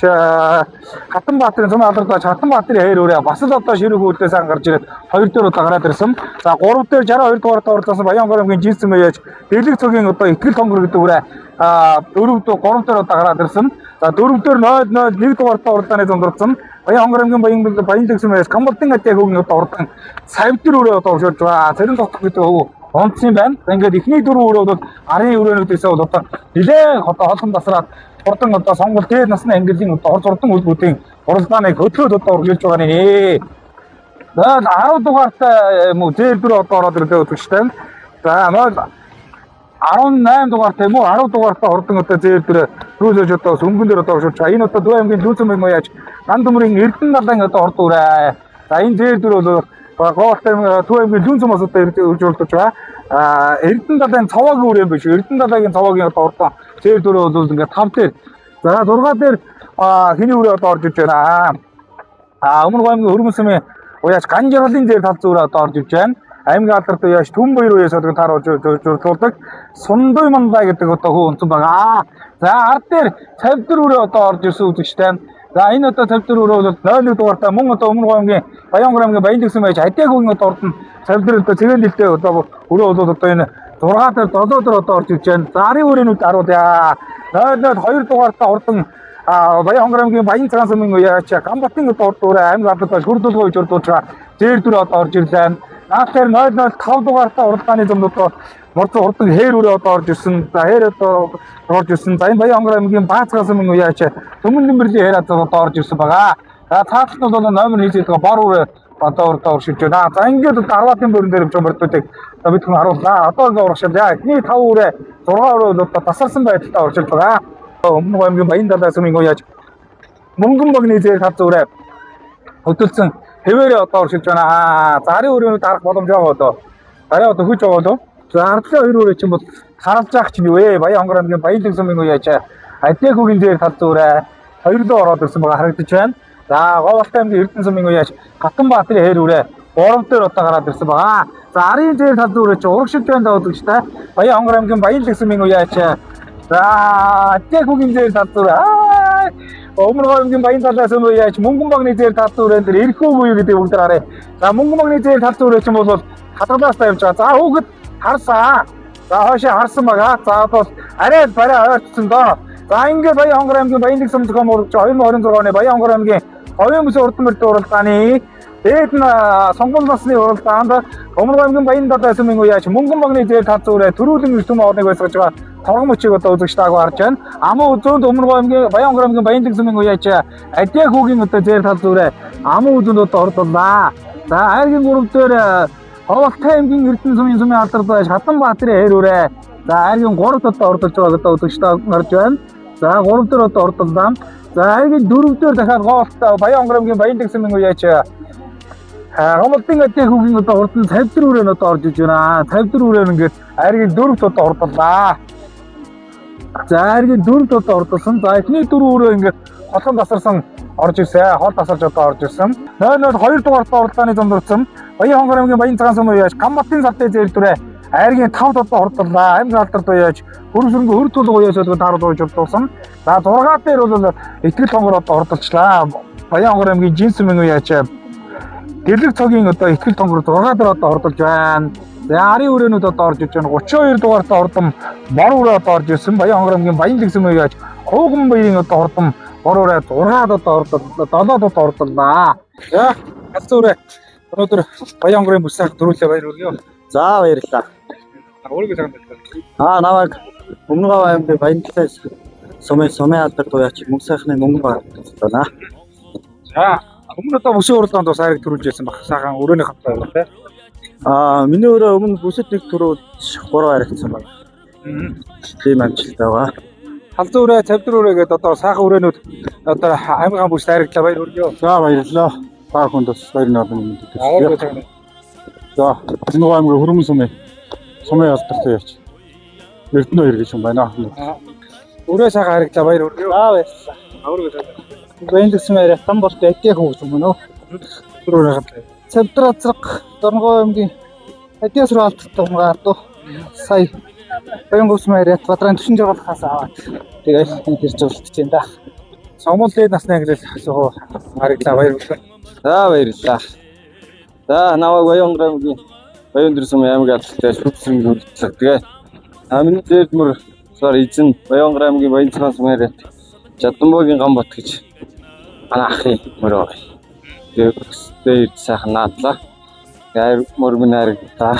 Хатанбаатарын сумын алдартай Хатанбаатарын хайр өрөө бас л одоо ширүүх үлдээс ан гарч ирээд хоёр дээр удаа гараад ирсэн. За гурав дээр 62 дугаар оролцсон Баян аймгийн Жинсэн үеач Дэлэг цогийн одоо Итгэл тонгор гэдэг үрээ дөрөв гурав дээр удаа гараад ирсэн. За дөрөв дээр 0 0 1 дугаар уралдааны зундардсан. Баян хонгор аймгийн Баян Баян тэгсэн байж Камбалдын адиаг хөг одоо урдан савдэр өрөө одоо уршуулж байгаа. Цэрэн дотох гэдэг хөг унтсан юм байна. За ингээд эхний дөрөв өрөө бол арын өрөөнүүдээсээ бол одоо нилээн одоо холхон тасраад хурдан одоо сонгол дээр насны ангиллын одоо орц урдан үлбүүдийн уралдааныг хөтлөөд одоо үргэлж байгаа нэ. За 10 дугаартай юм уу зээл дөрөв одоо ороод ирлээ үзэгчтэй. За 0 18 дугаар тийм үү 10 дугаартай хурдан одоо зээл дээр рүүсэж одоо сөнгөн дээр одоо оршуулж байгаа. Энэ одоо Төв аймгийн Лүнцэн юм уу яаж Ган төмрийн Эрдэнэ далайн одоо орд үрээ. За энэ зээл дээр бол Гоолтай Төв аймгийн Лүнцэн бас одоо үржүүлж байгаа. А Эрдэнэ далайн цовоогийн үрээ биш. Эрдэнэ далайгийн цовоогийн одоо урдан зээл дээр бол ингээд 5 дээр. За 6 дээр хиний үрээ одоо орж иж байна. А өмнө аймгийн Хөрмөсмийн уяаж ган жаргалын зээл тал зүрээ одоо орж иж байна. Аймгийн алдарт уяаж Түн баяр уяас одог таар журдуулдаг Сундуй мандаа гэдэг одоо хүү унтсан байгаа. За ард дээр цавдэр үрээ одоо орж ирсэн үзэгчтэй. За энэ одоо цавдэр үрээ бол 01 дугаартай мөн одоо өмнө аймгийн Баян аймгийн Баян тэгсэн байж Адиаг үгийн одоо орд нь цавдэр одоо цэвэн дэлтэй одоо өрөө бол одоо энэ 6 дээр 7 дээр одоо орж ирж байна. За арын өрөөнүүд харуулъя. 002 дугаартай хурдан Баян хонгор аймгийн Баян цагаан сумын уяач Гамбатын одоо урд өрөө аймаг алдартай хөрдөлгөө гэж урдуулж байгаа. Зээр дүр одоо орж ирлээ. Наад дээр 005 дугаартай уралдааны замд одоо морцоо хурдан хээр өрөө одоо орж ирсэн. За хээр одоо орж ирсэн. За энэ Баян хонгор аймгийн Баа цагаан сумын уяач Төмөн нэмэрлийн хээр одоо орж ирсэн байгаа. За цаатал нь бол номер нийт байгаа бор өрөө одоо урдаа уршиж байна. За ингээд одоо арватын бөрөн дээр явж байгаа мөрдүүдийг одоо бид хүн харууллаа. Одоо ингээд урагшаал. Эхний 5 өрөө 6 өрөө бол одоо тасарсан байдалтай уршилж байгаа. Өмнө аймгийн Баян далай сумын уяаж мөнгөн багны зээл хав зүрээ хөдөлсөн хэвээрээ одоо уршилж байна. За арын өрөөнүүд харах боломж байгаа одоо. Дараа одоо хүч байгаа болов. За ардлын хоёр өрөө чинь бол харалж явах чинь юу вэ? Баян хонгор аймгийн Баян лэг сумын уяаж Адиаг үгийн зээл хав зүрээ хоёр лөө ороод ирсэн байгаа харагдаж байна. За Говьалтай аймгийн Эрдэнэ сумын уяаж Гатанбаатарын хээр үрээ гурав дээр одоо гараад ирсэн байгаа. За арын зээл хав зүрээ чинь урагшилж байна даа үзэгчтэй. Баян хонгор аймгийн Баян лэг сумын уяаж за Адиаг үгийн зээл хав зүрээ Өмнө аймгийн Баян талаас нь яаж мөнгөн багны зээл тал зүрэн дээр ирэх үгүй юу гэдэг бүгд харъя. За мөнгөн багны зээл тал зүрээ чинь бол хадгалаас тавьж байгаа. За хүүхэд харсаа. За хойшоо харсан байгаа. За одоо арай барай ойртсон доо. За ингээд Баян хонгор аймгийн Баян лэг сум зохион байгуулж 2026 оны Баян хонгор аймгийн Говийн бүсийн урдан мөрдийн уралдааны дээд нь сонгуул насны уралдаанд Өмнө аймгийн Баян далай сумын үеач мөнгөн багны зээл тал зүрээ төрүүлэн эрт төм орныг байсгаж байгаа торгон мөчийг одоо үзэгч таагүй харж байна. Аман үзүүнд Өмнө аймгийн Баян хонгор аймгийн Баян лэг сумын үеач Адиаг хүүгийн одоо зээл тал зүрээ аман үзүүнд одоо ордоллаа. За аймгийн 3 дээр Ховалтай аймгийн Эрдэнэ сумын сумын алдартай Хатанбаатарын хээр үрээ. За аймгийн 3 одоо ордолж байгааг одоо үзэгч таа харж байна. За 3 дээр одоо ордоллаа. За аймгийн 4 дээр дахиад Говьалтай Баян хонгор аймгийн Баян лэг сумын үеач Гомолдын адиаг хүүгийн одоо урд нь цавдэр үрээ нь одоо орж иж байна. Цавдэр үрээ нь ингээд аймгийн 4-т одоо ордоллаа. За аймгийн 4-т одоо ордолсон. За эхний дөрөв өрөө ингээд холон тасарсан орж ирсэн. Хол тасарч одоо орж ирсэн. 002 дугаартай уралдааны замд орсон. Баян хонгор аймгийн Баян цагаан сум уяаж Гамбатын сартай зээл дүрээ аймгийн 5-д одоо ордоллаа. Аймгийн алдарт уяаж хөрөсрөнгө хөр тулга уяаж болго таарууд ууж ордуулсан. За 6 дээр бол итгэл хонгор одоо ордолчлаа. Баян хонгор аймгийн Жинсүмэн уяаж Дэрлэг цогийн одоо итгэл тонгор 6 дээр одоо ордолж байна. За арын өрөөнүүд одоо орж иж байна. 32 дугаартай ордон бор өрөө одоо орж ирсэн. Баян хонгор аймгийн Баян лэгсэн үеач Хууган баярын одоо ордон бор өрөө 6-ад одоо ордол 7-д одоо ордоллаа. За галзуу өрөө өнөөдөр Баян хонгорын бүс сайхан төрүүлээ баяр хүргэе. За баярлалаа. Өөрийгөө сайхан танилцуулъя. Намайг Өмнө Говь аймгийн Баянталай сумын алдар дуяач мөнгө сайхны мөнгө баг байна. За өмнө одоо бүсийн уралдаанд бас хайрыг төрүүлж ирсэн баг. Сайхан өрөөний хамтаа байна тий. Миний өрөө өмнө бүсэд нэг төрүүлж 3 харагдсан байна. Тийм амжилт байгаа. Халзан өрөө, цавдар өрөө гэдэг одоо сайхан өрөөнүүд одоо аймгийн бүс хайрагдлаа баяр хүргэе. За баярлалаа. Та бүхэнд бас баяр наадам мэддэг. Өөрийгөө сайхан. За энэ аймгийн Хөрөмөн сумын алдартай яач. Эрдэнэ хоёр гэж юм байна. Өрөө сайхан хайрагдлаа баяр хүргэе. За баярлалаа. Өөрийгөө сайхан. Баянлэгсэн арай там болт адиах хөгжим мөн үү? Цавдраа зэрэг Дорногов аймгийн Адиас руу алддаг гардуу. Сая Баянговсын арайт Бадрын Төвшин жаргалахаас аваад тэгэл ирж болтж байна да. Сомол дээд насны ангилал зөвхөн харагдлаа, баярлалаа. За, баярлалаа. За, намайг Баян аймгийн Баян сум аймаг алдартай шүүмжлэн хүртлээ. Тэгээ миний дээд мөр сар эзэн Баян аймгийн Баян цагаан сумын арайт Жаданбогийн Ганбат гэж манай ахын мөрөө. Тэгээ өстэй ирж сайхан наадлаа. Тэгээ мөр минь харагдлаа.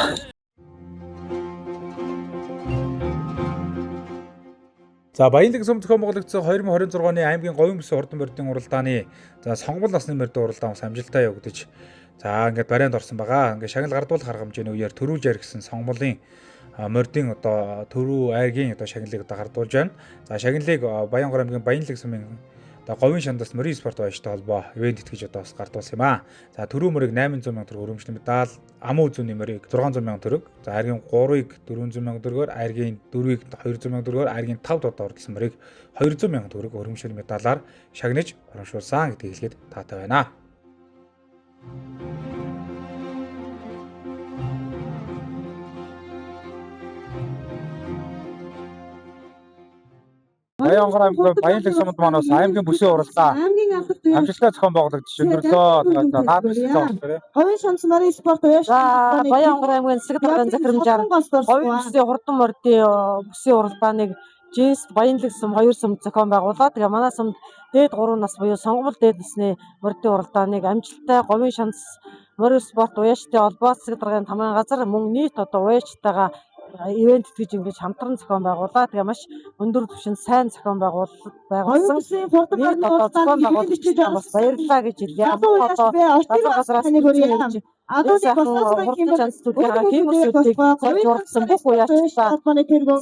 За, Баянлаг сум зохион байгуулагдсан 2026 оны аймгийн говийн бүсийн хурдан мордын уралдааны за сонгомол насны мордын уралдаан бас амжилттай явагдаж, за ингээд барайнд орсон байгаа. Ингээд шагнал гардуулах арга хэмжээний үеэр төрүүлж яригсан сонгомолын мордын одоо төрүү айргийн одоо шагналыг одоо гардуулж байна. За, шагналыг Баянгор аймгийн Баянлаг сумын одоо говийн шандас морин спорт баяжтай холбоо ивент итгэж одоо бас гардуулсан юм аа. За, төрүү мөрийг 800 сая төгрөг өрөмжлөн медаль, амуу зүүнний морийг 600 сая төгрөг, за айргийн 3-ыг 400 сая төгрөгөөр, айргийн 4-ыг 200 сая төгрөгөөр, айргийн 5-д одоо оролцсон морийг 200 сая төгрөг өрөмжлөн медалаар шагнаж урамшуулсан гэдгийг хэлэхэд таатай байна. Баянгор аймгийн Баянлаг сумд маань бас аймгийн бүсийн уралдаан амжилттай зохион байгуулагдаж өндөрлөө. Наад бүсийн Говийн шанс морин спорт уяаш. За, Баянгор аймгийн засаг даргын захирамжаар говийн бүсийн хурдан мордын бүсийн уралдааныг Жест Баянлаг сум хоёр сумд зохион байгуулад, тэгээ манай сумд дээд 3 нас буюу сонгомол дээд насны мордын уралдааныг амжилттай говийн шанс морин спорт уяаштай холбоо засаг даргын тамгын газар мөн нийт одоо уяачтайгаа ивент гэж ингэж хамтран зохион байгуулаа. Тэгээ маш өндөр түвшинд сайн зохион байгуулсан. Нийт одоо зохион байгуулагчдаа бас баярлалаа гэж хэлье. Одоо газар газараас сайхан хурдан чансуудын хийм өсөлтийг зорж урдсан бүх уяачдаа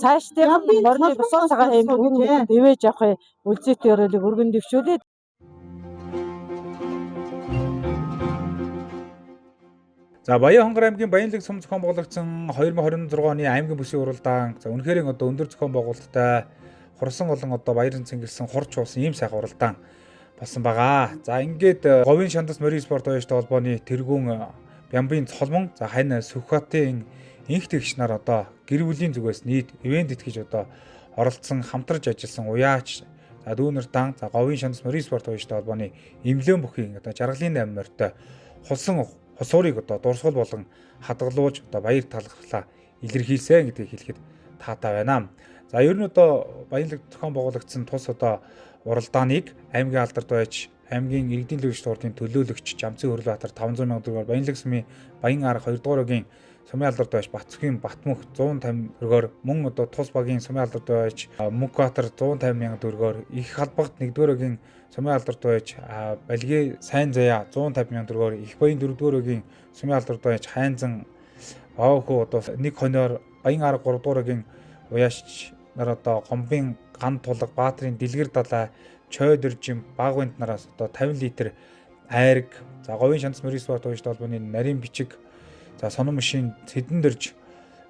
цаашдын морины босоо цагаан хэм үн дэвэж явахын үлзийтэй өрөөлийг өргөн дэвшүүлээ. За, Баян хонгор аймгийн Баянлаг сум зохион байгуулагдсан 2026 оны аймгийн бүсийн уралдаан за үнэхээр одоо өндөр зохион байгуулалттай хурсан олон одоо баяран цэнгэлсэн хурц уулсан ийм сайхан уралдаан болсон байгаа. За, ингээд говийн шандас морин спорт оёштой холбооны тэргүүн Бямбын цолмон, за хань Сүхбаатын инх тэгш нар одоо гэр бүлийн зүгээс нийт ивент итгэж одоо оролцсон, хамтарч ажилласан уяач, за дүүнер дан, за говийн шандас морин спорт оёштой холбооны эмнэлэн бүхийн одоо жаргалын 8 морьтой хулсан хусуурыг одоо дурсгал болгон хадгалуулж одоо баяр талархлаа илэрхийлсэн гэдгийг хэлэхэд таатай байна. За, ер нь одоо Баянлаг зохион байгуулагдсан тус одоо уралдааныг аймгийн алдарт байж аймгийн иргэдийн лүгч дуурдын төлөөлөгч Жамцын Хөрлөбаатар 500 сая төгрөгөөр, Баянлаг сумын Баян арга 2 дугаар өгийн сумын алдарт байж Батцгийн Батмөнх 150 төгрөгөөр, мөн одоо тус багийн сумын алдарт байж Мөнхбаатар 150 сая төгрөгөөр, их халбагт 1 дугаар өгийн сумын алдарт байж Балги сайн заяа 150 сая төгрөгөөр, их баян 4 дугаар өгийн сумын алдарт байж Хайнзан Баахүү одоо нэг хоноор, Баян арга 3 дугаар өгийн уяашч нар одоо Гомбын ган тулга Баатрын дэлгэр далай Чойдөржим Багвент нараас одоо 50 литр айраг, за говийн шанц морин спорт уяштай холбооны нарийн бичиг, за сонон машин сэдэн дөрж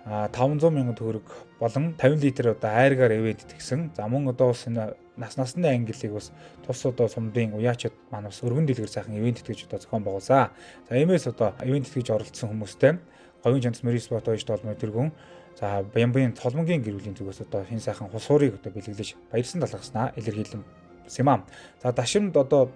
500 мянган төгрөг болон 50 литр одоо айргаар ивэд итгэсэн. За, мөн одоо бас энэ нас насны ангиллыг бас тус одоо сумдын уяачид маань бас өргөн дэлгэр сайхан ивент итгэж одоо зохион байгуулсан. За, иймээс одоо ивент итгэж оролцсон хүмүүстэй говийн чанц морин спорт уяштай холбооны тэргүүн, за Бямбын цолмонгийн гэр бүлийн зүгээс одоо хин сайхан хусуурыг одоо бэлэглэж баярсан талархснаа илэрхийлэн юм аа. За, дашимд одоо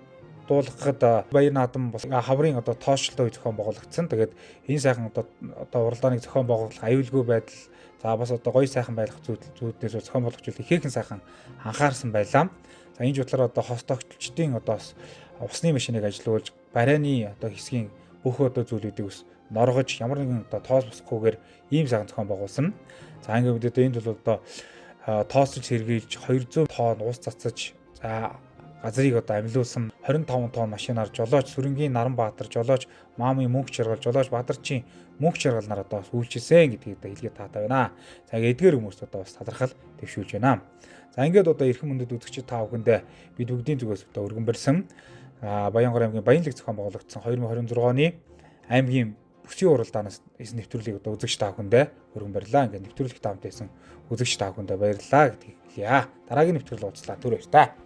дуулгахад Баяр наадам бас хаврын одоо тоочлолтой зохион байгуулагдсан. Тэгээд энэ сайхан одоо уралдааныг зохион байгуулах аюулгүй байдал, за бас одоо гоё сайхан байх зүйлээс зохион байгуулагчид ихээхэн сайхан анхаарсан байлаа. За, энэ жутлаар одоо хостогчдын одоо бас усны машиныг ажилуулж барайны одоо хэсгийн бүх одоо зүйлүүдийг бас норгож ямар нэгэн одоо тоос босгохгүйгээр ийм сайхан зохион байгуулсан. За, ингээд мэдээ энд бол одоо тоосолж сэргийлж 200 тонн ус цацаж, за газрыг одоо амилуулсан 25 тонн машинаар жолооч Сүрэнгийн Наранбаатар, жолооч Маамын мөнх жаргал, жолооч Бадарчийн мөнх жаргал нар одоо үйлчилсэн гэдгийг одоо хэлгээд таатай байна. За, эдгээр хүмүүст одоо бас талархал дэвшүүлж байна. За, ингээд одоо эрхэм мөндөд үзэгчид та бүхэндээ бид бүгдийн зүгээс одоо өргөн барьсан Баянгор аймгийн Баянлаг зохион байгуулагдсан 2026 оны аймгийн бүсийн уралдаанаас хийсэн нэвтрүүлгийг одоо үзэгч та бүхэндээ өргөн барьлаа. Ингээд нэвтрүүлэгт хамт байсан үзэгч та бүхэндээ баярлалаа гэдгийг хэлье. Дараагийн нэвтрүүлэг уулзлаа. Түр баяртай.